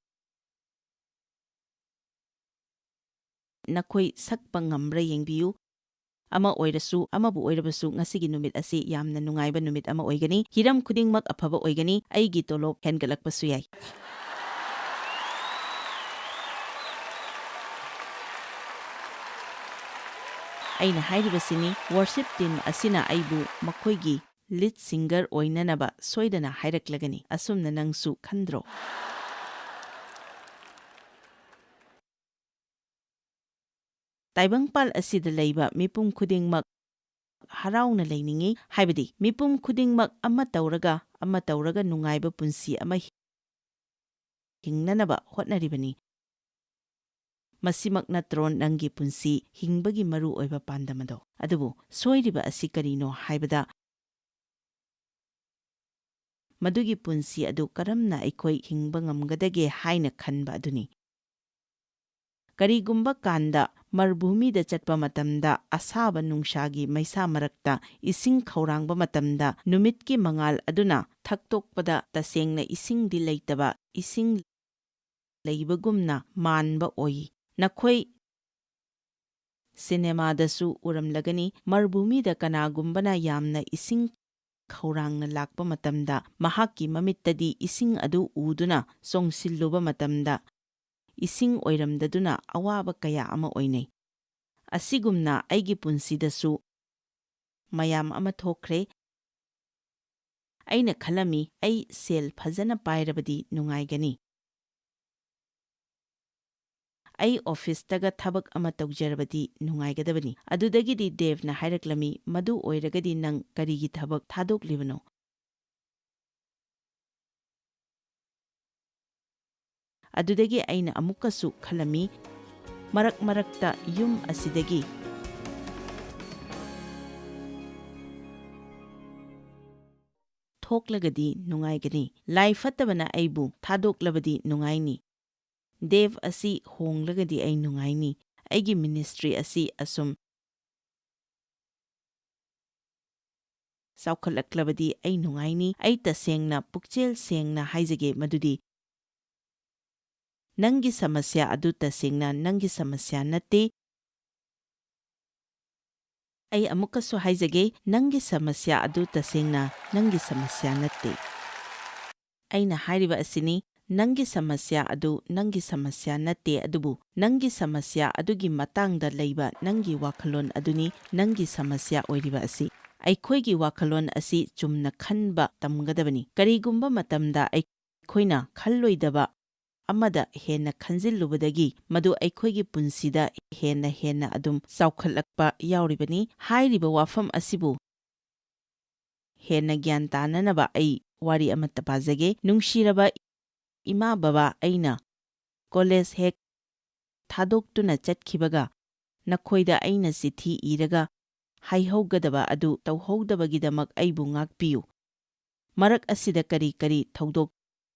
ꯅꯈꯣꯏ ꯁꯛꯄ ꯉꯝꯕ꯭ꯔꯥ ꯌꯦꯡꯕꯤꯌꯨ꯫ ꯑꯃ ꯑꯣꯏꯔꯁꯨ, ꯑꯃꯕꯨ ꯑꯣꯏꯔꯕꯁꯨ, ꯉꯁꯤꯒꯤ ꯅꯨꯃꯤꯠ ꯑꯁꯤ ꯌꯥꯝꯅ ꯅꯨꯡꯉꯥꯏꯕ ꯅꯨꯃꯤꯠ ꯑꯃ ꯑꯣꯏꯒꯅꯤ꯫ ꯍꯤꯔꯝ ꯈꯨꯗꯤꯡꯃꯛ ꯑꯐꯕ ꯑꯣꯏꯒꯅꯤ꯫ ꯑꯩꯒꯤ ꯇꯣꯂꯣꯞ ꯍꯦꯟꯒꯠꯂꯛꯄꯁꯨ ꯌꯥꯏ꯫ ꯑꯩꯅ ꯍꯥꯏꯔꯤꯕꯁꯤꯅꯤ, ꯋꯔꯁꯤꯞ ꯇꯤꯝ ꯑꯁꯤꯅ ꯑꯩꯕꯨ ꯃꯈꯣꯏꯒꯤ ꯂꯤꯗ ꯁꯤꯡꯒꯔ ꯑꯣꯏꯅꯅꯕ ꯁꯣꯏꯗꯅ ꯍꯥꯏꯔꯛꯂꯒꯅꯤ꯫ ꯑꯁꯨꯝꯅ ꯅꯪꯁꯨ ꯈꯟꯗ꯭ꯔꯣ? ꯇꯥꯏꯕꯪꯄꯥꯜ ꯑꯁꯤꯗ ꯂꯩꯕ ꯃꯤꯄꯨꯝ ꯈꯨꯗꯤꯡꯃꯛ ꯍꯔꯥꯎꯅ ꯂꯩꯅꯤꯡꯏ, ꯍꯥꯏꯕꯗꯤ ꯃꯤꯄꯨꯝ ꯈꯨꯗꯤꯡꯃꯛ ꯑꯃ ꯇꯧꯔꯒ ꯑꯃ ꯇꯧꯔꯒ ꯅꯨꯡꯉꯥꯏꯕ ꯄꯨꯟꯁꯤ ꯑꯃ ꯍꯤꯡꯅꯅꯕ ꯍꯣꯠꯅꯔꯤꯕꯅꯤ꯫ ꯃꯁꯤꯃꯛ ꯅꯠꯇ꯭ꯔꯣ ꯅꯪꯒꯤ ꯄꯨꯟꯁꯤ ꯍꯤꯡꯕꯒꯤ ꯃꯔꯨ ꯑꯣꯏꯕ ꯄꯥꯟꯗꯝ ꯑꯗꯣ? ꯑꯗꯨꯕꯨ ꯁꯣꯏꯔꯤꯕ ꯑꯁꯤ ꯀꯔꯤꯅꯣ ꯍꯥꯏꯕꯗ, ꯃꯗꯨꯒꯤ ꯄꯨꯟꯁꯤ ꯑꯗꯨ ꯀꯔꯝꯅ ꯑꯩꯈꯣꯏ ꯍꯤꯡꯕ ꯉꯝꯒꯗꯒꯦ ꯍꯥꯏꯅ ꯈꯟꯕ ꯑꯗꯨꯅꯤ꯫ ꯀꯔꯤꯒꯨꯝꯕ ꯀꯥꯟꯗ ꯃꯔꯚꯨꯃꯤꯗ ꯆꯠꯄ ꯃꯇꯝꯗ, ꯑꯁꯥꯕ ꯅꯨꯡꯁꯥꯒꯤ ꯃꯩꯁꯥ ꯃꯔꯛꯇ ꯏꯁꯤꯡ ꯈꯧꯔꯥꯡꯕ ꯃꯇꯝꯗ, ꯅꯨꯃꯤꯠꯀꯤ ꯃꯉꯥꯜ ꯑꯗꯨꯅ ꯊꯛꯇꯣꯛꯄꯗ ꯇꯁꯦꯡꯅ ꯏꯁꯤꯡꯗꯤ ꯂꯩꯇꯕ, ꯏꯁꯤꯡ ꯂꯩꯕꯒꯨꯝꯅ ꯃꯥꯟꯕ ꯑꯣꯏ꯫ ꯅꯈꯣꯏ ꯁꯤꯅꯦꯃꯥꯗꯁꯨ ꯎꯔꯝꯂꯒꯅꯤ, ꯃꯔꯚꯨꯃꯤꯗ ꯀꯅꯥꯒꯨꯝꯕꯅ ꯌꯥꯝꯅ ꯏꯁꯤꯡ ꯈꯧꯔꯥꯡꯅ ꯂꯥꯛꯄ ꯃꯇꯝꯗ, ꯃꯍꯥꯛꯀꯤ ꯃꯃꯤꯠꯇꯗꯤ ꯏꯁꯤꯡ ꯑꯗꯨ ꯎꯗꯨꯅ ꯆꯣꯡꯁꯤꯜꯂꯨꯕ ꯃꯇꯝꯗ, ꯏꯁꯤꯡ ꯑꯣꯏꯔꯝꯗꯗꯨꯅ ꯑꯋꯥꯕ ꯀꯌꯥ ꯑꯃ ꯑꯣꯏꯅꯩ꯫ ꯑꯁꯤꯒꯨꯝꯅ ꯑꯩꯒꯤ ꯄꯨꯟꯁꯤꯗꯁꯨ ꯃꯌꯥꯝ ꯑꯃ ꯊꯣꯛꯈ꯭ꯔꯦ꯫ ꯑꯩꯅ ꯈꯜꯂꯝꯃꯤ, "ꯑꯩ ꯁꯦꯜ ꯐꯖꯅ ꯄꯥꯏꯔꯕꯗꯤ ꯅꯨꯡꯉꯥꯏꯒꯅꯤ꯫ ꯑꯩ ꯑꯣꯐꯤꯁꯇꯒ ꯊꯕꯛ ꯑꯃ ꯇꯧꯖꯔꯕꯗꯤ ꯅꯨꯡꯉꯥꯏꯒꯗꯕꯅꯤ꯫" ꯑꯗꯨꯗꯒꯤꯗꯤ ꯗꯦꯕꯅ ꯍꯥꯏꯔꯛꯂꯝꯃꯤ, "ꯃꯗꯨ ꯑꯣꯏꯔꯒꯗꯤ ꯅꯪ ꯀꯔꯤꯒꯤ ꯊꯕꯛ ꯊꯥꯗꯣꯛꯂꯤꯕꯅꯣ?" ꯑꯗꯨꯗꯒꯤ ꯑꯩꯅ ꯑꯃꯨꯛꯀꯁꯨ ꯈꯜꯂꯝꯃꯤ, ꯃꯔꯛ ꯃꯔꯛꯇ ꯌꯨꯝ ꯑꯁꯤꯗꯒꯤ ꯊꯣꯛꯂꯒꯗꯤ ꯅꯨꯡꯉꯥꯏꯒꯅꯤ꯫ ꯂꯥꯏ ꯐꯠꯇꯕꯅ ꯑꯩꯕꯨ ꯊꯥꯗꯣꯛꯂꯕꯗꯤ ꯅꯨꯡꯉꯥꯏꯅꯤ꯫ ꯗꯦꯕ ꯑꯁꯤ ꯍꯣꯡꯂꯒꯗꯤ ꯑꯩ ꯅꯨꯡꯉꯥꯏꯅꯤ꯫ ꯑꯩꯒꯤ ꯃꯤꯅꯤꯁꯇ꯭ꯔꯤ ꯑꯁꯤ ꯑꯁꯨꯝ ꯆꯥꯎꯈꯠꯂꯛꯂꯕꯗꯤ ꯑꯩ ꯅꯨꯡꯉꯥꯏꯅꯤ꯫ ꯑꯩ ꯇꯁꯦꯡꯅ, ꯄꯨꯛꯆꯦꯜ ꯁꯦꯡꯅ ꯍꯥꯏꯖꯒꯦ ꯃꯗꯨꯗꯤ ꯅꯪꯒꯤ ꯁꯃꯁ꯭ꯌꯥ ꯑꯗꯨ ꯇꯁꯦꯡꯅ ꯅꯪꯒꯤ ꯁꯃꯁ꯭ꯌꯥ ꯅꯠꯇꯦ꯫ ꯑꯩ ꯑꯃꯨꯛꯀꯁꯨ ꯍꯥꯏꯖꯒꯦ, ꯅꯪꯒꯤ ꯁꯃꯁ꯭ꯌꯥ ꯑꯗꯨ ꯇꯁꯦꯡꯅ ꯅꯪꯒꯤ ꯁꯃꯁ꯭ꯌꯥ ꯅꯠꯇꯦ꯫ ꯑꯩꯅ ꯍꯥꯏꯔꯤꯕ ꯑꯁꯤꯅꯤ, ꯅꯪꯒꯤ ꯁꯃꯁ꯭ꯌꯥ ꯑꯗꯨ ꯅꯪꯒꯤ ꯁꯃꯁ꯭ꯌꯥ ꯅꯠꯇꯦ, ꯑꯗꯨꯕꯨ ꯅꯪꯒꯤ ꯁꯃꯁ꯭ꯌꯥ ꯑꯗꯨꯒꯤ ꯃꯇꯥꯡꯗ ꯂꯩꯕ ꯅꯪꯒꯤ ꯋꯥꯈꯜꯂꯣꯟ ꯑꯗꯨꯅꯤ ꯅꯪꯒꯤ ꯁꯃꯁ꯭ꯌꯥ ꯑꯣꯏꯔꯤꯕ ꯑꯁꯤ꯫ ꯑꯩꯈꯣꯏꯒꯤ ꯋꯥꯈꯜꯂꯣꯟ ꯑꯁꯤ ꯆꯨꯝꯅ ꯈꯟꯕ ꯇꯝꯒꯗꯕꯅꯤ꯫ ꯀꯔꯤꯒꯨꯝꯕ ꯃꯇꯝꯗ ꯑꯩꯈꯣꯏꯅ ꯈꯜꯂꯣꯏꯗꯕ ꯑꯃꯗ ꯍꯦꯟꯅ ꯈꯟꯖꯤꯜꯂꯨꯕꯗꯒꯤ ꯃꯗꯨ ꯑꯩꯈꯣꯏꯒꯤ ꯄꯨꯟꯁꯤꯗ ꯍꯦꯟꯅ ꯍꯦꯟꯅ ꯑꯗꯨꯝ ꯆꯥꯎꯈꯠꯂꯛꯄ ꯌꯥꯎꯔꯤꯕꯅꯤ꯫ ꯍꯥꯏꯔꯤꯕ ꯋꯥꯐꯝ ꯑꯁꯤꯕꯨ ꯍꯦꯟꯅ ꯒ꯭ꯌꯥꯟ ꯇꯥꯅꯅꯕ ꯑꯩ ꯋꯥꯔꯤ ꯑꯃꯠꯇ ꯄꯥꯖꯒꯦ꯫ ꯅꯨꯡꯁꯤꯔꯕ ꯏꯃꯥ ꯕꯕꯥ, ꯑꯩꯅ ꯀꯣꯂꯦꯖ ꯍꯦꯛ ꯊꯥꯗꯣꯛꯇꯨꯅ ꯆꯠꯈꯤꯕꯒ ꯅꯈꯣꯏꯗ ꯑꯩꯅ ꯆꯤꯊꯤ ꯏꯔꯒ ꯍꯥꯏꯍꯧꯒꯗꯕ ꯑꯗꯨ ꯇꯧꯍꯧꯗꯕꯒꯤꯗꯃꯛ ꯑꯩꯕꯨ ꯉꯥꯛꯄꯤꯌꯨ꯫ ꯃꯔꯛ ꯑꯁꯤꯗ ꯀꯔꯤ ꯀꯔꯤ ꯊꯧꯗꯣꯛ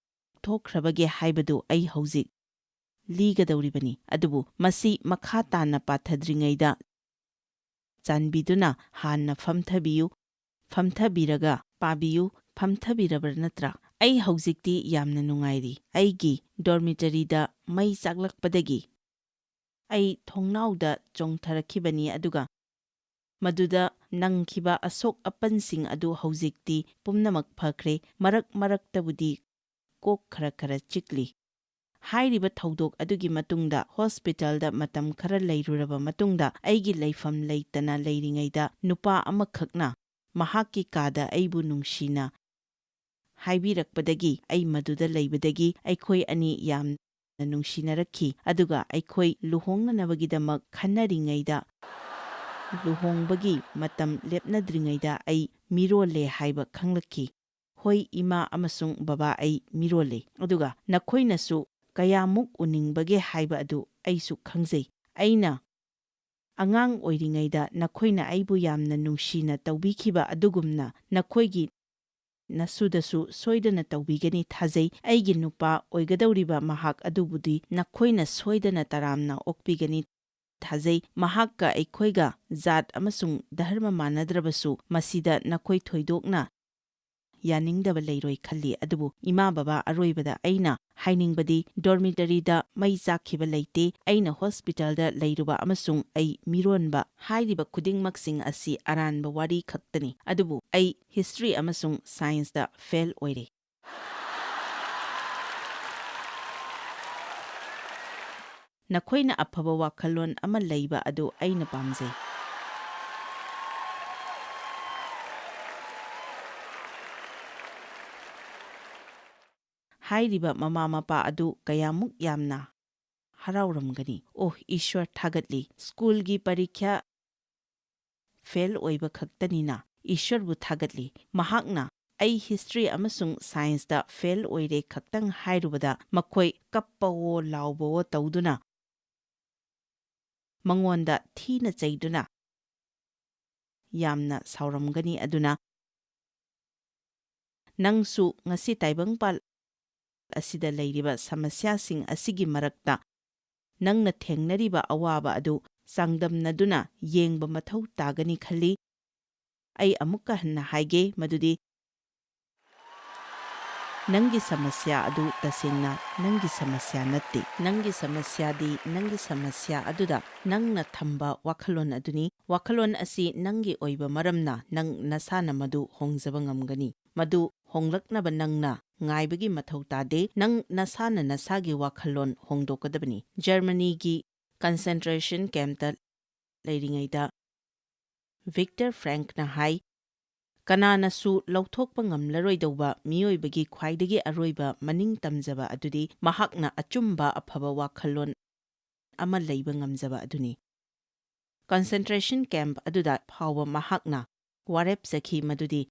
ꯊꯣꯛꯈ꯭ꯔꯕꯒꯦ ꯍꯥꯏꯕꯗꯨ ꯑꯩ ꯍꯧꯖꯤꯛ ꯂꯤꯒꯗꯧꯔꯤꯕꯅꯤ, ꯑꯗꯨꯕꯨ ꯃꯁꯤ ꯃꯈꯥ ꯇꯥꯅ ꯄꯥꯊꯗ꯭ꯔꯤꯉꯩꯗ ꯆꯥꯟꯕꯤꯗꯨꯅ ꯍꯥꯟꯅ ꯐꯝꯊꯕꯤꯌꯨ, ꯐꯝꯊꯕꯤꯔꯒ ꯄꯥꯕꯤꯌꯨ, ꯐꯝꯊꯕꯤꯔꯕ꯭ꯔꯥ ꯅꯠꯇ꯭ꯔꯥ? ꯑꯩ ꯍꯧꯖꯤꯛꯇꯤ ꯌꯥꯝꯅ ꯅꯨꯡꯉꯥꯏꯔꯤ꯫ ꯑꯩꯒꯤ ꯗꯣꯔꯃꯤꯇꯔꯤꯗ ꯃꯩ ꯆꯥꯛꯂꯛꯄꯗꯒꯤ ꯑꯩ ꯊꯣꯡꯅꯥꯎꯗ ꯆꯣꯡꯊꯔꯛꯈꯤꯕꯅꯤ, ꯑꯗꯨꯒ ꯃꯗꯨꯗ ꯅꯪꯈꯤꯕ ꯑꯁꯣꯛ ꯑꯄꯟꯁꯤꯡ ꯑꯗꯨ ꯍꯧꯖꯤꯛꯇꯤ ꯄꯨꯝꯅꯃꯛ ꯐꯈ꯭ꯔꯦ꯫ ꯃꯔꯛ ꯃꯔꯛꯇꯕꯨꯗꯤ ꯀꯣꯛ ꯈꯔ ꯈꯔ ꯆꯤꯛꯂꯤ꯫ ꯍꯥꯏꯔꯤꯕ ꯊꯧꯗꯣꯛ ꯑꯗꯨꯒꯤ ꯃꯇꯨꯡꯗ ꯍꯣꯁꯄꯤꯇꯥꯜꯗ ꯃꯇꯝ ꯈꯔ ꯂꯩꯔꯨꯔꯕ ꯃꯇꯨꯡꯗ, ꯑꯩꯒꯤ ꯂꯩꯐꯝ ꯂꯩꯇꯅ ꯂꯩꯔꯤꯉꯩꯗ ꯅꯨꯄꯥ ꯑꯃꯈꯛꯅ ꯃꯍꯥꯛꯀꯤ ꯀꯥꯗ ꯑꯩꯕꯨ ꯅꯨꯡꯁꯤꯅ ꯍꯥꯏꯕꯤꯔꯛꯄꯗꯒꯤ ꯑꯩ ꯃꯗꯨꯗ ꯂꯩꯕꯗꯒꯤ ꯑꯩꯈꯣꯏ ꯑꯅꯤ ꯌꯥꯝꯅ ꯅꯨꯡꯁꯤꯅꯔꯛꯈꯤ, ꯑꯗꯨꯒ ꯑꯩꯈꯣꯏ ꯂꯨꯍꯣꯡꯅꯅꯕꯒꯤꯗꯃꯛ ꯈꯟꯅꯔꯤꯉꯩꯗ, ꯂꯨꯍꯣꯡꯕꯒꯤ ꯃꯇꯝ ꯂꯦꯞꯅꯗ꯭ꯔꯤꯉꯩꯗ ꯑꯩ ꯃꯤꯔꯣꯜꯂꯦ ꯍꯥꯏꯕ ꯈꯪꯂꯛꯈꯤ꯫ ꯍꯣꯏ, ꯏꯃꯥ ꯑꯃꯁꯨꯡ ꯕꯕꯥ, ꯑꯩ ꯃꯤꯔꯣꯜꯂꯦ, ꯑꯗꯨꯒ ꯅꯈꯣꯏꯅꯁꯨ ꯀꯌꯥꯃꯨꯛ ꯎꯅꯤꯡꯕꯒꯦ ꯍꯥꯏꯕ ꯑꯗꯨ ꯑꯩꯁꯨ ꯈꯪꯖꯩ꯫ ꯑꯩꯅ ꯑꯉꯥꯡ ꯑꯣꯏꯔꯤꯉꯩꯗ ꯅꯈꯣꯏꯅ ꯑꯩꯕꯨ ꯌꯥꯝꯅ ꯅꯨꯡꯁꯤꯅ ꯇꯧꯕꯤꯈꯤꯕ ꯑꯗꯨꯒꯨꯝꯅ ꯅꯈꯣꯏꯒꯤ ꯅꯁꯨꯗꯁꯨ ꯁꯣꯏꯗꯅ ꯇꯧꯕꯤꯒꯅꯤ ꯊꯥꯖꯩ꯫ ꯑꯩꯒꯤ ꯅꯨꯄꯥ ꯑꯣꯏꯒꯗꯧꯔꯤꯕ ꯃꯍꯥꯛ ꯑꯗꯨꯕꯨꯗꯤ ꯅꯈꯣꯏꯅ ꯁꯣꯏꯗꯅ ꯇꯔꯥꯝꯅ ꯑꯣꯛꯄꯤꯒꯅꯤ ꯊꯥꯖꯩ꯫ ꯃꯍꯥꯛꯀ ꯑꯩꯈꯣꯏꯒ ꯖꯥꯠ ꯑꯃꯁꯨꯡ ꯙꯔꯃ ꯃꯥꯟꯅꯗ꯭ꯔꯕꯁꯨ ꯃꯁꯤꯗ ꯅꯈꯣꯏ ꯊꯣꯏꯗꯣꯛꯅ ꯌꯥꯅꯤꯡꯗꯕ ꯂꯩꯔꯣꯏ ꯈꯜꯂꯤ꯫ ꯑꯗꯨꯕꯨ ꯏꯃꯥ ꯕꯕꯥ, ꯑꯔꯣꯏꯕꯗ ꯑꯩꯅ ꯍꯥꯏꯅꯤꯡꯕꯗꯤ ꯗꯣꯔꯃꯤꯇꯔꯤꯗ ꯃꯩ ꯆꯥꯛꯈꯤꯕ ꯂꯩꯇꯦ꯫ ꯑꯩꯅ ꯍꯣꯁꯄꯤꯇꯥꯜꯗ ꯂꯩꯔꯨꯕ ꯑꯃꯁꯨꯡ ꯑꯩ ꯃꯤꯔꯣꯟꯕ ꯍꯥꯏꯔꯤꯕ ꯈꯨꯗꯤꯡꯃꯛꯁꯤꯡ ꯑꯁꯤ ꯑꯔꯥꯟꯕ ꯋꯥꯔꯤ ꯈꯛꯇꯅꯤ꯫ ꯑꯗꯨꯕꯨ ꯑꯩ ꯍꯤꯁꯇ꯭ꯔꯤ ꯑꯃꯁꯨꯡ ꯁꯥꯏꯟꯁꯇ ꯐꯦꯜ ꯑꯣꯏꯔꯦ꯫ ꯅꯈꯣꯏꯅ ꯑꯐꯕ ꯋꯥꯈꯜꯂꯣꯟ ꯑꯃ ꯂꯩꯕ ꯑꯗꯨ ꯑꯩꯅ ꯄꯥꯝꯖꯩ꯫ ꯍꯥꯏꯔꯤꯕ ꯃꯃꯥ ꯃꯄꯥ ꯑꯗꯨ ꯀꯌꯥꯃꯨꯛ ꯌꯥꯝꯅ ꯍꯔꯥꯎꯔꯝꯒꯅꯤ꯫ ꯑꯣꯍ, ꯏꯁ꯭ꯋꯔ ꯊꯥꯒꯠꯂꯤ꯫ ꯁ꯭ꯀꯨꯜꯒꯤ ꯄꯔꯤꯈ꯭ꯌꯥ ꯐꯦꯜ ꯑꯣꯏꯕ ꯈꯛꯇꯅꯤꯅ ꯏꯁ꯭ꯋꯔꯕꯨ ꯊꯥꯒꯠꯂꯤ꯫ ꯃꯍꯥꯛꯅ "ꯑꯩ ꯍꯤꯁꯇ꯭ꯔꯤ ꯑꯃꯁꯨꯡ ꯁꯥꯏꯟꯁꯇ ꯐꯦꯜ ꯑꯣꯏꯔꯦ" ꯈꯛꯇꯪ ꯍꯥꯏꯔꯨꯕꯗ ꯃꯈꯣꯏ ꯀꯞꯄꯋꯣ ꯂꯥꯎꯕꯋꯣ ꯇꯧꯗꯨꯅ ꯃꯉꯣꯟꯗ ꯊꯤꯅ ꯆꯩꯗꯨꯅ ꯌꯥꯝꯅ ꯁꯥꯎꯔꯝꯒꯅꯤ꯫ ꯑꯗꯨꯅ ꯅꯪꯁꯨ ꯉꯁꯤ ꯇꯥꯏꯕꯪꯄꯥꯜ ꯑꯁꯤꯗ ꯂꯩꯔꯤꯕ ꯁꯃꯁ꯭ꯌꯥꯁꯤꯡ ꯑꯁꯤꯒꯤ ꯃꯔꯛꯇ ꯅꯪꯅ ꯊꯦꯡꯅꯔꯤꯕ ꯑꯋꯥꯕ ꯑꯗꯨ ꯆꯥꯡꯗꯝꯅꯗꯨꯅ ꯌꯦꯡꯕ ꯃꯊꯧ ꯇꯥꯒꯅꯤ ꯈꯜꯂꯤ꯫ ꯑꯩ ꯑꯃꯨꯛꯀ ꯍꯟꯅ ꯍꯥꯏꯒꯦ ꯃꯗꯨꯗꯤ ꯅꯪꯒꯤ ꯁꯃꯁ꯭ꯌꯥ ꯑꯗꯨ ꯇꯁꯦꯡꯅ ꯅꯪꯒꯤ ꯁꯃꯁ꯭ꯌꯥ ꯅꯠꯇꯦ꯫ ꯅꯪꯒꯤ ꯁꯃꯁ꯭ꯌꯥꯗꯤ ꯅꯪꯒꯤ ꯁꯃꯁ꯭ꯌꯥ ꯑꯗꯨꯗ ꯅꯪꯅ ꯊꯝꯕ ꯋꯥꯈꯜꯂꯣꯟ ꯑꯗꯨꯅꯤ꯫ ꯋꯥꯈꯜꯂꯣꯟ ꯑꯁꯤ ꯅꯪꯒꯤ ꯑꯣꯏꯕ ꯃꯔꯝꯅ ꯅꯪ ꯅꯁꯥꯅ ꯃꯗꯨ ꯍꯣꯡꯖꯕ ꯉꯝꯒꯅꯤ꯫ ꯃꯗꯨ ꯍꯣꯡꯂꯛꯅꯕ ꯅꯪꯅ ꯉꯥꯏꯕꯒꯤ ꯃꯊꯧ ꯇꯥꯗꯦ꯫ ꯅꯪ ꯅꯁꯥꯅ ꯅꯁꯥꯒꯤ ꯋꯥꯈꯜꯂꯣꯟ ꯍꯣꯡꯗꯣꯛꯀꯗꯕꯅꯤ꯫ ꯖꯔꯃꯅꯤꯒꯤ ꯀꯟꯁꯦꯟꯇ꯭ꯔꯦꯁꯟ ꯀꯦꯝꯞꯇ ꯂꯩꯔꯤꯉꯩꯗ ꯚꯤꯛꯇꯔ ꯐ꯭ꯔꯦꯡꯛꯅ ꯍꯥꯏ, "ꯀꯅꯥꯅꯁꯨ ꯂꯧꯊꯣꯛꯄ ꯉꯝꯂꯔꯣꯏꯗꯧꯕ ꯃꯤꯑꯣꯏꯕꯒꯤ ꯈ꯭ꯋꯥꯏꯗꯒꯤ ꯑꯔꯣꯏꯕ ꯃꯅꯤꯡ ꯇꯝꯖꯕ ꯑꯗꯨꯗꯤ ꯃꯍꯥꯛꯅ ꯑꯆꯨꯝꯕ ꯑꯐꯕ ꯋꯥꯈꯜꯂꯣꯟ ꯑꯃ ꯂꯩꯕ ꯉꯝꯖꯕ ꯑꯗꯨꯅꯤ꯫" ꯀꯟꯁꯦꯟꯇ꯭ꯔꯦꯁꯟ ꯀꯦꯝꯞ ꯑꯗꯨꯗ ꯐꯥꯎꯕ ꯃꯍꯥꯛꯅ ꯋꯥꯔꯦꯞꯆꯈꯤ ꯃꯗꯨꯗꯤ,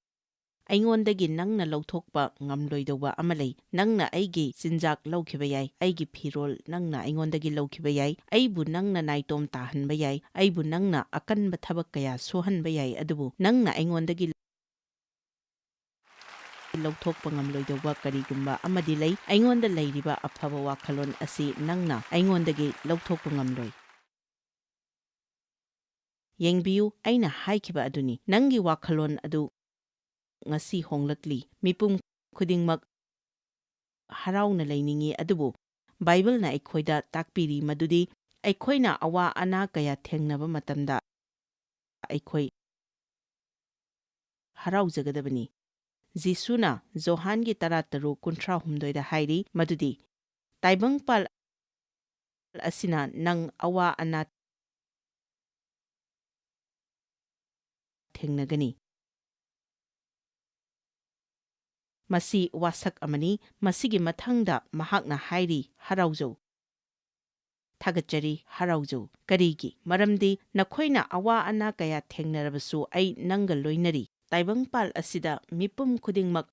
"ꯑꯩꯉꯣꯟꯗꯒꯤ ꯅꯪꯅ ꯂꯧꯊꯣꯛꯄ ꯉꯝꯂꯣꯏꯗꯧꯕ ꯑꯃ ꯂꯩ꯫ ꯅꯪꯅ ꯑꯩꯒꯤ ꯆꯤꯟꯖꯥꯛ ꯂꯧꯈꯤꯕ ꯌꯥꯏ, ꯑꯩꯒꯤ ꯐꯤꯔꯣꯜ ꯅꯪꯅ ꯑꯩꯉꯣꯟꯗꯒꯤ ꯂꯧꯈꯤꯕ ꯌꯥꯏ, ꯑꯩꯕꯨ ꯅꯪꯅ ꯅꯥꯏꯇꯣꯝ ꯇꯥꯍꯟꯕ ꯌꯥꯏ, ꯑꯩꯕꯨ ꯅꯪꯅ ꯑꯀꯟꯕ ꯊꯕꯛ ꯀꯌꯥ ꯁꯨꯍꯟꯕ ꯌꯥꯏ, ꯑꯗꯨꯕꯨ ꯅꯪꯅ ꯑꯩꯉꯣꯟꯗꯒꯤ ꯂꯧꯊꯣꯛꯄ ꯉꯝꯂꯣꯏꯗꯧꯕ ꯀꯔꯤꯒꯨꯝꯕ ꯑꯃꯗꯤ ꯂꯩ꯫ ꯑꯩꯉꯣꯟꯗ ꯂꯩꯔꯤꯕ ꯑꯐꯕ ꯋꯥꯈꯜꯂꯣꯟ ꯑꯁꯤ ꯅꯪꯅ ꯑꯩꯉꯣꯟꯗꯒꯤ ꯂꯧꯊꯣꯛꯄ ꯉꯝꯂꯣꯏ꯫ ꯌꯦꯡꯕꯤꯌꯨ, ꯑꯩꯅ ꯍꯥꯏꯈꯤꯕ ꯑꯗꯨꯅꯤ꯫ ꯅꯪꯒꯤ ꯋꯥꯈꯜꯂꯣꯟ ꯑꯗꯨ ꯉꯁꯤ ꯍꯣꯡꯂꯛꯂꯤ꯫ ꯃꯤꯄꯨꯝ ꯈꯨꯗꯤꯡꯃꯛ ꯍꯔꯥꯎꯅ ꯂꯩꯅꯤꯡꯏ, ꯑꯗꯨꯕꯨ ꯕꯥꯏꯕꯜꯅ ꯑꯩꯈꯣꯏꯗ ꯇꯥꯛꯄꯤꯔꯤ ꯃꯗꯨꯗꯤ ꯑꯩꯈꯣꯏꯅ ꯑꯋꯥ ꯑꯅꯥ ꯀꯌꯥ ꯊꯦꯡꯅꯕ ꯃꯇꯝꯗ ꯑꯩꯈꯣꯏ ꯍꯔꯥꯎꯖꯒꯗꯕꯅꯤ꯫ ꯖꯤꯁꯨꯅ ꯖꯣꯍꯥꯟꯒꯤ ꯇꯔꯥꯇꯔꯨꯛ ꯀꯨꯟꯊ꯭ꯔꯥꯍꯨꯝꯗꯣꯏꯗ ꯍꯥꯏꯔꯤ ꯃꯗꯨꯗꯤ, "ꯇꯥꯏꯕꯪꯄꯥꯜ ꯑꯁꯤꯅ ꯅꯪ ꯑꯋꯥ ꯑꯅꯥ ꯊꯦꯡꯅꯒꯅꯤ꯫" ꯃꯁꯤ ꯋꯥꯁꯛ ꯑꯃꯅꯤ꯫ ꯃꯁꯤꯒꯤ ꯃꯊꯪꯗ ꯃꯍꯥꯛꯅ ꯍꯥꯏꯔꯤ, "ꯍꯔꯥꯎꯖꯧ, ꯊꯥꯒꯠꯆꯔꯤ, ꯍꯔꯥꯎꯖꯧ꯫ ꯀꯔꯤꯒꯤ? ꯃꯔꯝꯗꯤ ꯅꯈꯣꯏꯅ ꯑꯋꯥ ꯑꯅꯥ ꯀꯌꯥ ꯊꯦꯡꯅꯔꯕꯁꯨ ꯑꯩ ꯅꯪꯒ ꯂꯣꯏꯅꯔꯤ꯫ ꯇꯥꯏꯕꯪꯄꯥꯜ ꯑꯁꯤꯗ ꯃꯤꯄꯨꯝ ꯈꯨꯗꯤꯡꯃꯛ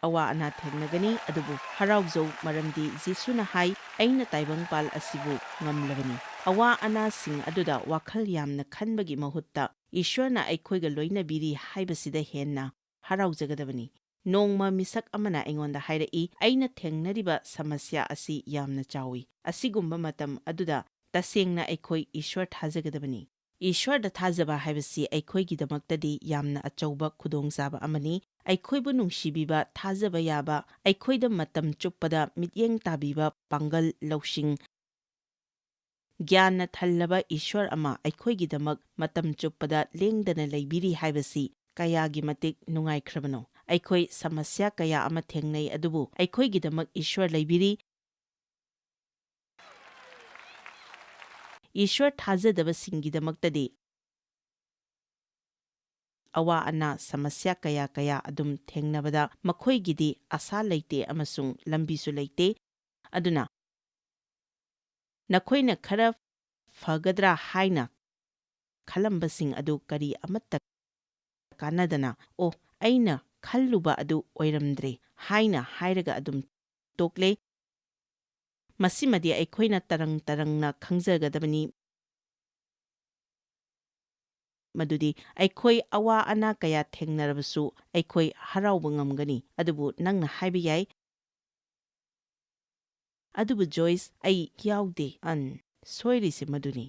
ꯑꯋꯥ ꯑꯅꯥ ꯊꯦꯡꯅꯒꯅꯤ, ꯑꯗꯨꯕꯨ ꯍꯔꯥꯎꯖꯧ, ꯃꯔꯝꯗꯤ ꯖꯤꯁꯨꯅ ꯍꯥꯏ, 'ꯑꯩꯅ ꯇꯥꯏꯕꯪꯄꯥꯜ ꯑꯁꯤꯕꯨ ꯉꯝꯂꯕꯅꯤ.'" ꯑꯋꯥ ꯑꯅꯥꯁꯤꯡ ꯑꯗꯨꯗ ꯋꯥꯈꯜ ꯌꯥꯝꯅ ꯈꯟꯕꯒꯤ ꯃꯍꯨꯠꯇ, ꯏꯁ꯭ꯋꯔꯅ ꯑꯩꯈꯣꯏꯒ ꯂꯣꯏꯅꯕꯤꯔꯤ ꯍꯥꯏꯕꯁꯤꯗ ꯍꯦꯟꯅ ꯍꯔꯥꯎꯖꯒꯗꯕꯅꯤ꯫ ꯅꯣꯡꯃ ꯃꯤꯁꯛ ꯑꯃꯅ ꯑꯩꯉꯣꯟꯗ ꯍꯥꯏꯔꯛꯏ, "ꯑꯩꯅ ꯊꯦꯡꯅꯔꯤꯕ ꯁꯃꯁ꯭ꯌꯥ ꯑꯁꯤ ꯌꯥꯝꯅ ꯆꯥꯎꯏ꯫" ꯑꯁꯤꯒꯨꯝꯕ ꯃꯇꯝ ꯑꯗꯨꯗ ꯇꯁꯦꯡꯅ ꯑꯩꯈꯣꯏ ꯏꯁ꯭ꯋꯔ ꯊꯥꯖꯒꯗꯕꯅꯤ꯫ ꯏꯁ꯭ꯋꯔꯗ ꯊꯥꯖꯕ ꯍꯥꯏꯕꯁꯤ ꯑꯩꯈꯣꯏꯒꯤꯗꯃꯛꯇꯗꯤ ꯌꯥꯝꯅ ꯑꯆꯧꯕ ꯈꯨꯗꯣꯡꯆꯥꯕ ꯑꯃꯅꯤ꯫ ꯑꯩꯈꯣꯏꯕꯨ ꯅꯨꯡꯁꯤꯕꯤꯕ, ꯊꯥꯖꯕ ꯌꯥꯕ, ꯑꯩꯈꯣꯏꯗ ꯃꯇꯝ ꯆꯨꯞꯄꯗ ꯃꯤꯠꯌꯦꯡ ꯇꯥꯕꯤꯕ, ꯄꯥꯡꯒꯜ, ꯂꯧꯁꯤꯡ, ꯒ꯭ꯌꯥꯟꯅ ꯊꯜꯂꯕ ꯏꯁ꯭ꯋꯔ ꯑꯃ ꯑꯩꯈꯣꯏꯒꯤꯗꯃꯛ ꯃꯇꯝ ꯆꯨꯞꯄꯗ ꯂꯦꯡꯗꯅ ꯂꯩꯕꯤꯔꯤ ꯍꯥꯏꯕꯁꯤ ꯀꯌꯥꯒꯤ ꯃꯇꯤꯛ ꯅꯨꯡꯉꯥꯏꯈ꯭ꯔꯕꯅꯣ! ꯑꯩꯈꯣꯏ ꯁꯃꯁ꯭ꯌꯥ ꯀꯌꯥ ꯑꯃ ꯊꯦꯡꯅꯩ, ꯑꯗꯨꯕꯨ ꯑꯩꯈꯣꯏꯒꯤꯗꯃꯛ ꯏꯁ꯭ꯋꯔ ꯂꯩꯕꯤꯔꯤ꯫ ꯏꯁ꯭ꯋꯔ ꯊꯥꯖꯗꯕꯁꯤꯡꯒꯤꯗꯃꯛꯇꯗꯤ ꯑꯋꯥ ꯑꯅꯥ, ꯁꯃꯁ꯭ꯌꯥ ꯀꯌꯥ ꯀꯌꯥ ꯑꯗꯨꯝ ꯊꯦꯡꯅꯕꯗ ꯃꯈꯣꯏꯒꯤꯗꯤ ꯑꯁꯥ ꯂꯩꯇꯦ ꯑꯃꯁꯨꯡ ꯂꯝꯕꯤꯁꯨ ꯂꯩꯇꯦ꯫ ꯑꯗꯨꯅ ꯅꯈꯣꯏꯅ ꯈꯔ ꯐꯒꯗ꯭ꯔꯥ ꯍꯥꯏꯅ ꯈꯜꯂꯝꯕꯁꯤꯡ ꯑꯗꯨ ꯀꯔꯤ ꯑꯃꯠꯇ ꯀꯥꯟꯅꯗꯅ, "ꯑꯣ, ꯑꯩꯅ ꯈꯜꯂꯨꯕ ꯑꯗꯨ ꯑꯣꯏꯔꯝꯗ꯭ꯔꯦ" ꯍꯥꯏꯅ ꯍꯥꯏꯔꯒ ꯑꯗꯨꯝ ꯇꯣꯛꯂꯦ꯫ ꯃꯁꯤꯃꯗꯤ ꯑꯩꯈꯣꯏꯅ ꯇꯔꯪ ꯇꯔꯪꯅ ꯈꯪꯖꯒꯗꯕꯅꯤ꯫ ꯃꯗꯨꯗꯤ ꯑꯩꯈꯣꯏ ꯑꯋꯥ ꯑꯅꯥ ꯀꯌꯥ ꯊꯦꯡꯅꯔꯕꯁꯨ ꯑꯩꯈꯣꯏ ꯍꯔꯥꯎꯕ ꯉꯝꯒꯅꯤ꯫ ꯑꯗꯨꯕꯨ ꯅꯪꯅ ꯍꯥꯏꯕ ꯌꯥꯏ, "ꯑꯗꯨꯕꯨ ꯖꯣꯏꯁ, ꯑꯩ ꯌꯥꯎꯗꯦ꯫" ꯑꯟ, ꯁꯣꯏꯔꯤꯁꯦ ꯃꯗꯨꯅꯤ꯫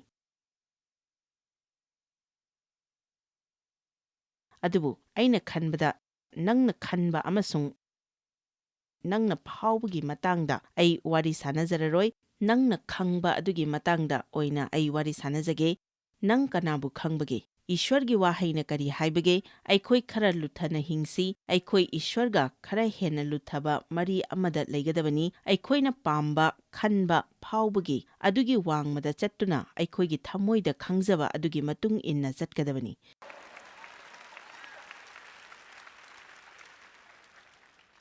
ꯑꯗꯨꯕꯨ ꯑꯩꯅ ꯈꯟꯕꯗ ꯅꯪꯅ ꯈꯟꯕ ꯑꯃꯁꯨꯡ ꯅꯪꯅ ꯐꯥꯎꯕꯒꯤ ꯃꯇꯥꯡꯗ ꯑꯩ ꯋꯥꯔꯤ ꯁꯥꯅꯖꯔꯔꯣꯏ꯫ ꯅꯪꯅ ꯈꯪꯕ ꯑꯗꯨꯒꯤ ꯃꯇꯥꯡꯗ ꯑꯣꯏꯅ ꯑꯩ ꯋꯥꯔꯤ ꯁꯥꯅꯖꯒꯦ꯫ ꯅꯪ ꯀꯅꯥꯕꯨ ꯈꯪꯕꯒꯦ? ꯏꯁ꯭ꯋꯔꯒꯤ ꯋꯥꯍꯩꯅ ꯀꯔꯤ ꯍꯥꯏꯕꯒꯦ? ꯑꯩꯈꯣꯏ ꯈꯔ ꯂꯨꯊꯅ ꯍꯤꯡꯁꯤ꯫ ꯑꯩꯈꯣꯏ ꯏꯁ꯭ꯋꯔꯒ ꯈꯔ ꯍꯦꯟꯅ ꯂꯨꯊꯕ ꯃꯔꯤ ꯑꯃꯗ ꯂꯩꯒꯗꯕꯅꯤ꯫ ꯑꯩꯈꯣꯏꯅ ꯄꯥꯝꯕ, ꯈꯟꯕ, ꯐꯥꯎꯕꯒꯤ ꯑꯗꯨꯒꯤ ꯋꯥꯡꯃꯗ ꯆꯠꯇꯨꯅ ꯑꯩꯈꯣꯏꯒꯤ ꯊꯃꯣꯏꯗ ꯈꯪꯖꯕ ꯑꯗꯨꯒꯤ ꯃꯇꯨꯡ ꯏꯟꯅ ꯆꯠꯀꯗꯕꯅꯤ꯫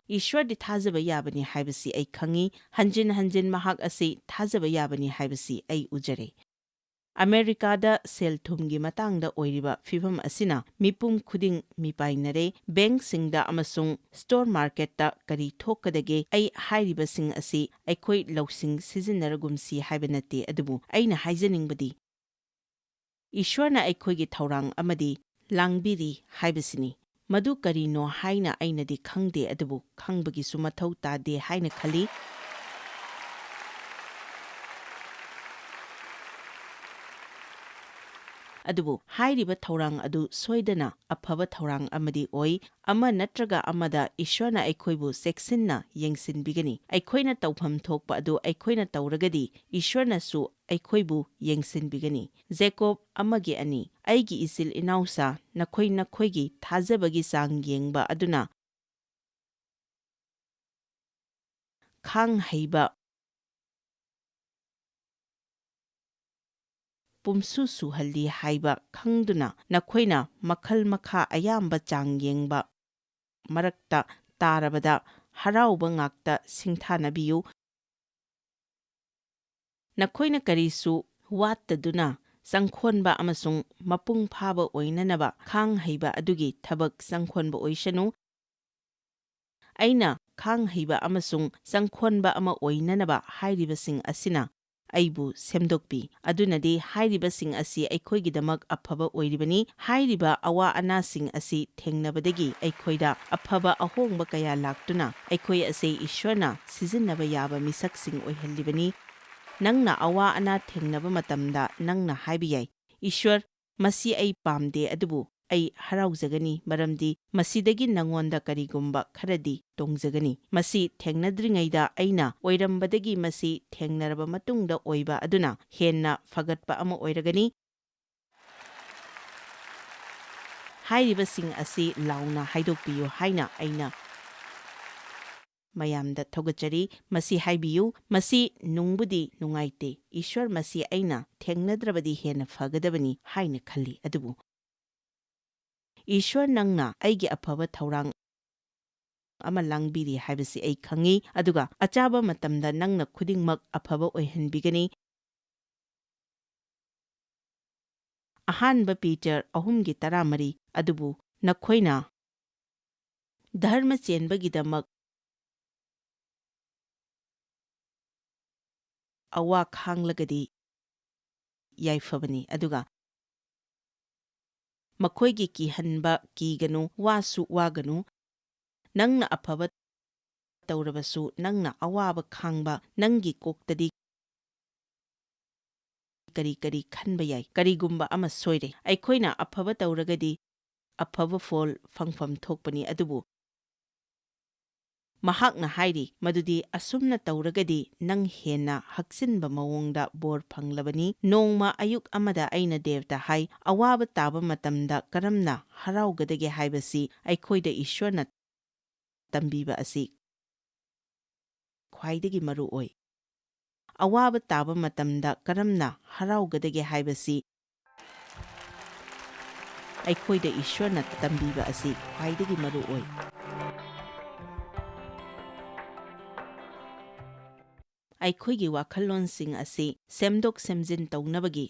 ꯏꯁ꯭ꯋꯔꯗꯤ ꯊꯥꯖꯕ ꯌꯥꯕꯅꯤ ꯍꯥꯏꯕꯁꯤ ꯑꯩ ꯈꯪꯏ꯫ ꯍꯟꯖꯤꯟ ꯍꯟꯖꯤꯟ ꯃꯍꯥꯛ ꯑꯁꯤ ꯊꯥꯖꯕ ꯌꯥꯕꯅꯤ ꯍꯥꯏꯕꯁꯤ ꯑꯩ ꯎꯖꯔꯦ꯫ ꯑꯃꯦꯔꯤꯀꯥꯗ ꯁꯦꯜ-ꯊꯨꯝꯒꯤ ꯃꯇꯥꯡꯗ ꯑꯣꯏꯔꯤꯕ ꯐꯤꯚꯝ ꯑꯁꯤꯅ ꯃꯤꯄꯨꯝ ꯈꯨꯗꯤꯡ ꯃꯤꯄꯥꯏꯅꯔꯦ꯫ ꯕꯦꯡꯛꯁꯤꯡꯗ ꯑꯃꯁꯨꯡ ꯁ꯭ꯇꯣꯔ ꯃꯥꯔꯀꯦꯠꯇ ꯀꯔꯤ ꯊꯣꯛꯀꯗꯒꯦ? ꯑꯩ ꯍꯥꯏꯔꯤꯕꯁꯤꯡ ꯑꯁꯤ ꯑꯩꯈꯣꯏ ꯂꯧꯁꯤꯡ ꯁꯤꯖꯤꯟꯅꯔꯒꯨꯝꯁꯤ ꯍꯥꯏꯕ ꯅꯠꯇꯦ, ꯑꯗꯨꯕꯨ ꯑꯩꯅ ꯍꯥꯏꯖꯅꯤꯡꯕꯗꯤ ꯏꯁ꯭ꯋꯔꯅ ꯑꯩꯈꯣꯏꯒꯤ ꯊꯧꯔꯥꯡ ꯑꯃꯗꯤ ꯂꯥꯡꯕꯤꯔꯤ ꯍꯥꯏꯕꯁꯤꯅꯤ꯫ ꯃꯗꯨ ꯀꯔꯤꯅꯣ ꯍꯥꯏꯅ ꯑꯩꯅꯗꯤ ꯈꯪꯗꯦ, ꯑꯗꯨꯕꯨ ꯈꯪꯕꯒꯤꯁꯨ ꯃꯊꯧ ꯇꯥꯗꯦ ꯍꯥꯏꯅ ꯈꯜꯂꯤ꯫ ꯑꯗꯨꯕꯨ ꯍꯥꯏꯔꯤꯕ ꯊꯧꯔꯥꯡ ꯑꯗꯨ ꯁꯣꯏꯗꯅ ꯑꯐꯕ ꯊꯧꯔꯥꯡ ꯑꯃꯗꯤ ꯑꯣꯏ꯫ ꯑꯃ ꯅꯠꯇ꯭ꯔꯒ ꯑꯃꯗ ꯏꯁ꯭ꯋꯔꯅ ꯑꯩꯈꯣꯏꯕꯨ ꯆꯦꯛꯁꯤꯟꯅ ꯌꯦꯡꯁꯤꯟꯕꯤꯒꯅꯤ꯫ ꯑꯩꯈꯣꯏꯅ ꯇꯧꯐꯝ ꯊꯣꯛꯄ ꯑꯗꯨ ꯑꯩꯈꯣꯏꯅ ꯇꯧꯔꯒꯗꯤ, ꯏꯁ꯭ꯋꯔꯅꯁꯨ ꯑꯩꯈꯣꯏꯕꯨ ꯌꯦꯡꯁꯤꯟꯕꯤꯒꯅꯤ꯫ ꯖꯦꯀꯣꯕ ꯑꯃꯒꯤ ꯑꯅꯤ꯫ ꯑꯩꯒꯤ ꯏꯆꯤꯜ ꯏꯅꯥꯎꯁꯥ, ꯅꯈꯣꯏ ꯅꯈꯣꯏꯒꯤ ꯊꯥꯖꯕꯒꯤ ꯆꯥꯡ ꯌꯦꯡꯕ ꯑꯗꯨꯅ ꯈꯥꯡ ꯍꯩꯕ ꯄꯨꯝꯁꯨ ꯁꯨꯍꯜꯂꯤ ꯍꯥꯏꯕ ꯈꯪꯗꯨꯅ ꯅꯈꯣꯏꯅ ꯃꯈꯜ ꯃꯈꯥ ꯑꯌꯥꯝꯕ ꯆꯥꯡ ꯌꯦꯡꯕ ꯃꯔꯛꯇ ꯇꯥꯔꯕꯗ ꯍꯔꯥꯎꯕ ꯉꯥꯛꯇ ꯁꯤꯡꯊꯥꯅꯕꯤꯌꯨ꯫ ꯅꯈꯣꯏꯅ ꯀꯔꯤꯁꯨ ꯋꯥꯠꯇꯗꯨꯅ ꯆꯪꯈꯣꯟꯕ ꯑꯃꯁꯨꯡ ꯃꯄꯨꯡ ꯐꯥꯕ ꯑꯣꯏꯅꯅꯕ ꯈꯥꯡ ꯍꯩꯕ ꯑꯗꯨꯒꯤ ꯊꯕꯛ ꯆꯪꯈꯣꯟꯕ ꯑꯣꯏꯁꯅꯨ꯫ ꯑꯩꯅ ꯈꯥꯡ ꯍꯩꯕ ꯑꯃꯁꯨꯡ ꯆꯪꯈꯣꯟꯕ ꯑꯃ ꯑꯣꯏꯅꯅꯕ ꯍꯥꯏꯔꯤꯕꯁꯤꯡ ꯑꯁꯤꯅ ꯑꯩꯕꯨ ꯁꯦꯝꯗꯣꯛꯄꯤ꯫ ꯑꯗꯨꯅꯗꯤ ꯍꯥꯏꯔꯤꯕꯁꯤꯡ ꯑꯁꯤ ꯑꯩꯈꯣꯏꯒꯤꯗꯃꯛ ꯑꯐꯕ ꯑꯣꯏꯔꯤꯕꯅꯤ꯫ ꯍꯥꯏꯔꯤꯕ ꯑꯋꯥ ꯑꯅꯥꯁꯤꯡ ꯑꯁꯤ ꯊꯦꯡꯅꯕꯗꯒꯤ ꯑꯩꯈꯣꯏꯗ ꯑꯐꯕ ꯑꯍꯣꯡꯕ ꯀꯌꯥ ꯂꯥꯛꯇꯨꯅ ꯑꯩꯈꯣꯏ ꯑꯁꯤ ꯏꯁ꯭ꯋꯔꯅ ꯁꯤꯖꯤꯟꯅꯕ ꯌꯥꯕ ꯃꯤꯁꯛꯁꯤꯡ ꯑꯣꯏꯍꯜꯂꯤꯕꯅꯤ꯫ ꯅꯪꯅ ꯑꯋꯥ ꯑꯅꯥ ꯊꯦꯡꯅꯕ ꯃꯇꯝꯗ ꯅꯪꯅ ꯍꯥꯏꯕ ꯌꯥꯏ, "ꯏꯁ꯭ꯋꯔ, ꯃꯁꯤ ꯑꯩ ꯄꯥꯝꯗꯦ, ꯑꯗꯨꯕꯨ ꯑꯩ ꯍꯔꯥꯎꯖꯒꯅꯤ, ꯃꯔꯝꯗꯤ ꯃꯁꯤꯗꯒꯤ ꯅꯉꯣꯟꯗ ꯀꯔꯤꯒꯨꯝꯕ ꯈꯔꯗꯤ ꯇꯣꯡꯖꯒꯅꯤ꯫ ꯃꯁꯤ ꯊꯦꯡꯅꯗ꯭ꯔꯤꯉꯩꯗ ꯑꯩꯅ ꯑꯣꯏꯔꯝꯕꯗꯒꯤ ꯃꯁꯤ ꯊꯦꯡꯅꯔꯕ ꯃꯇꯨꯡꯗ ꯑꯣꯏꯕ ꯑꯗꯨꯅ ꯍꯦꯟꯅ ꯐꯒꯠꯄ ꯑꯃ ꯑꯣꯏꯔꯒꯅꯤ꯫ ꯍꯥꯏꯔꯤꯕꯁꯤꯡ ꯑꯁꯤ ꯂꯥꯎꯅ ꯍꯥꯏꯗꯣꯛꯄꯤꯌꯨ ꯍꯥꯏꯅ ꯑꯩꯅ ꯃꯌꯥꯝꯗ ꯊꯧꯒꯠꯆꯔꯤ꯫ ꯃꯁꯤ ꯍꯥꯏꯕꯤꯌꯨ, ꯃꯁꯤ ꯅꯨꯡꯕꯨꯗꯤ ꯅꯨꯡꯉꯥꯏꯇꯦ꯫ ꯏꯁ꯭ꯋꯔ, ꯃꯁꯤ ꯑꯩꯅ ꯊꯦꯡꯅꯗ꯭ꯔꯕꯗꯤ ꯍꯦꯟꯅ ꯐꯒꯗꯕꯅꯤ ꯍꯥꯏꯅ ꯈꯜꯂꯤ꯫ ꯑꯗꯨꯕꯨ ꯏꯁ꯭ꯋꯔ, ꯅꯪꯅ ꯑꯩꯒꯤ ꯑꯐꯕ ꯊꯧꯔꯥꯡ ꯑꯃ ꯂꯥꯡꯕꯤꯔꯤ ꯍꯥꯏꯕꯁꯤ ꯑꯩ ꯈꯪꯏ, ꯑꯗꯨꯒ ꯑꯆꯥꯕ ꯃꯇꯝꯗ ꯅꯪꯅ ꯈꯨꯗꯤꯡꯃꯛ ꯑꯐꯕ ꯑꯣꯏꯍꯟꯕꯤꯒꯅꯤ꯫ ꯑꯍꯥꯟꯕ ꯄꯤꯇꯔ ꯑꯍꯨꯝꯒꯤ ꯇꯔꯥꯃꯔꯤ, "ꯑꯗꯨꯕꯨ ꯅꯈꯣꯏꯅ ꯙꯔꯃ ꯆꯦꯟꯕꯒꯤꯗꯃꯛ ꯑꯋꯥ ꯈꯥꯡꯂꯒꯗꯤ ꯌꯥꯏꯐꯕꯅꯤ, ꯑꯗꯨꯒ ꯃꯈꯣꯏꯒꯤ ꯀꯤꯍꯟꯕ ꯀꯤꯒꯅꯨ, ꯋꯥꯁꯨ ꯋꯥꯒꯅꯨ꯫ ꯅꯪꯅ ꯑꯐꯕ ꯇꯧꯔꯕꯁꯨ, ꯅꯪꯅ ꯑꯋꯥꯕ ꯈꯥꯡꯕ, ꯅꯪꯒꯤ ꯀꯣꯛꯇꯗꯤ ꯀꯔꯤ ꯀꯔꯤ ꯈꯟꯕ ꯌꯥꯏ? ꯀꯔꯤꯒꯨꯝꯕ ꯑꯃ ꯁꯣꯏꯔꯦ꯫ ꯑꯩꯈꯣꯏꯅ ꯑꯐꯕ ꯇꯧꯔꯒꯗꯤ ꯑꯐꯕ ꯐꯣꯜ ꯐꯪꯐꯝ ꯊꯣꯛꯄꯅꯤ, ꯑꯗꯨꯕꯨ ꯃꯍꯥꯛꯅ ꯍꯥꯏꯔꯤ ꯃꯗꯨꯗꯤ ꯑꯁꯨꯝꯅ ꯇꯧꯔꯒꯗꯤ ꯅꯪ ꯍꯦꯟꯅ ꯍꯛꯆꯤꯟꯕ ꯃꯑꯣꯡꯗ ꯕꯣꯔ ꯐꯪꯂꯕꯅꯤ꯫ ꯅꯣꯡꯃ ꯑꯌꯨꯛ ꯑꯃꯗ ꯑꯩꯅ ꯗꯦꯕꯇ ꯍꯥꯏ, "ꯑꯋꯥꯕ ꯇꯥꯕ ꯃꯇꯝꯗ ꯀꯔꯝꯅ ꯍꯔꯥꯎꯒꯗꯒꯦ ꯍꯥꯏꯕꯁꯤ ꯑꯩꯈꯣꯏꯗ ꯏꯁ꯭ꯋꯔꯅ ꯇꯝꯕꯤꯕ ꯑꯁꯤ ꯈ꯭ꯋꯥꯏꯗꯒꯤ ꯃꯔꯨ ꯑꯣꯏ꯫ ꯑꯋꯥꯕ ꯇꯥꯕ ꯃꯇꯝꯗ ꯀꯔꯝꯅ ꯍꯔꯥꯎꯒꯗꯒꯦ ꯍꯥꯏꯕꯁꯤ ꯑꯩꯈꯣꯏꯗ ꯏꯁ꯭ꯋꯔꯅ ꯇꯝꯕꯤꯕ ꯑꯁꯤ ꯈ꯭ꯋꯥꯏꯗꯒꯤ ꯃꯔꯨ ꯑꯣꯏ"꯫ ꯑꯩꯈꯣꯏꯒꯤ ꯋꯥꯈꯜꯂꯣꯟꯁꯤꯡ ꯑꯁꯤ ꯁꯦꯝꯗꯣꯛ ꯁꯦꯝꯖꯤꯟ ꯇꯧꯅꯕꯒꯤ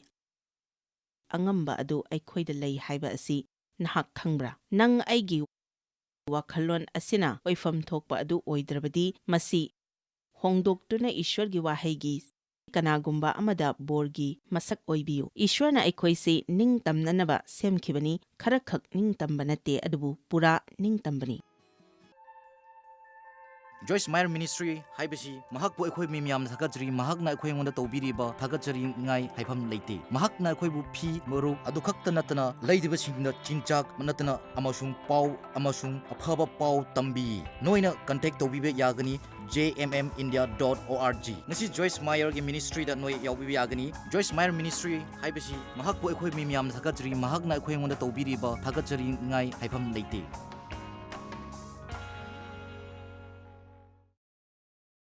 ꯑꯉꯝꯕ ꯑꯗꯨ ꯑꯩꯈꯣꯏꯗ ꯂꯩ ꯍꯥꯏꯕ ꯑꯁꯤ ꯅꯍꯥꯛ ꯈꯪꯕ꯭ꯔꯥ? ꯅꯪ ꯑꯩꯒꯤ ꯋꯥꯈꯜꯂꯣꯟ ꯑꯁꯤꯅ ꯑꯣꯏꯐꯝ ꯊꯣꯛꯄ ꯑꯗꯨ ꯑꯣꯏꯗ꯭ꯔꯕꯗꯤ, ꯃꯁꯤ ꯍꯣꯡꯗꯣꯛꯇꯨꯅ ꯏꯁ꯭ꯋꯔꯒꯤ ꯋꯥꯍꯩꯒꯤ ꯀꯅꯥꯒꯨꯝꯕ ꯑꯃꯗ ꯕꯣꯔꯒꯤ ꯃꯁꯛ ꯑꯣꯏꯕꯤꯌꯨ꯫ ꯏꯁ꯭ꯋꯔꯅ ꯑꯩꯈꯣꯏꯁꯤ ꯅꯤꯡꯇꯝꯅꯅꯕ ꯁꯦꯝꯈꯤꯕꯅꯤ, ꯈꯔꯈꯛ ꯅꯤꯡꯇꯝꯕ ꯅꯠꯇꯦ, ꯑꯗꯨꯕꯨ ꯄꯨꯔꯥ ꯅꯤꯡꯇꯝꯕꯅꯤ꯫ Joyce Meyer Ministry ꯍꯥꯏꯕꯁꯤ ꯃꯍꯥꯛꯄꯨ ꯑꯩꯈꯣꯏ ꯃꯤ ꯃꯌꯥꯝꯅ ꯊꯥꯒꯠꯆꯔꯤ꯫ ꯃꯍꯥꯛꯅ ꯑꯩꯈꯣꯏ ꯑꯩꯉꯣꯟꯗ ꯇꯧꯕꯤꯔꯤꯕ ꯊꯥꯒꯠꯆꯔꯤꯉꯥꯏ ꯍꯥꯏꯐꯝ ꯂꯩꯇꯦ꯫ ꯃꯍꯥꯛꯅ ꯑꯩꯈꯣꯏꯕꯨ ꯐꯤ, ꯃꯔꯨꯞ ꯑꯗꯨ ꯈꯛꯇ ꯅꯠꯇꯅ ꯂꯩꯔꯤꯕꯁꯤꯡꯗ ꯆꯤꯟꯖꯥꯛ ꯅꯠꯇꯅ ꯑꯃꯁꯨꯡ ꯄꯥꯎ ꯑꯃꯁꯨꯡ ꯑꯐꯕ ꯄꯥꯎ ꯇꯝꯕꯤ꯫ ꯅꯣꯏꯅ contact ꯇꯧꯕꯤꯕ ꯌꯥꯒꯅꯤ J M M India dot O R G꯫ ꯉꯁꯤ Joyce Meyer ꯒꯤ ministry ꯗ ꯅꯣꯏ ꯌꯥꯎꯕꯤꯕ ꯌꯥꯒꯅꯤ꯫ Joyce Meyer Ministry ꯍꯥꯏꯕꯁꯤ ꯃꯍꯥꯛꯄꯨ ꯑꯩꯈꯣꯏ ꯃꯤ ꯃꯌꯥꯝꯅ ꯊꯥꯒꯠꯆꯔꯤ꯫ ꯃꯍꯥꯛꯅ ꯑꯩꯈꯣꯏ ꯑꯩꯉꯣꯟꯗ ꯇꯧꯕꯤꯔꯤꯕ ꯊꯥꯒꯠꯆꯔꯤꯉꯥꯏ ꯍꯥꯏꯐꯝ ꯂꯩꯇꯦ꯫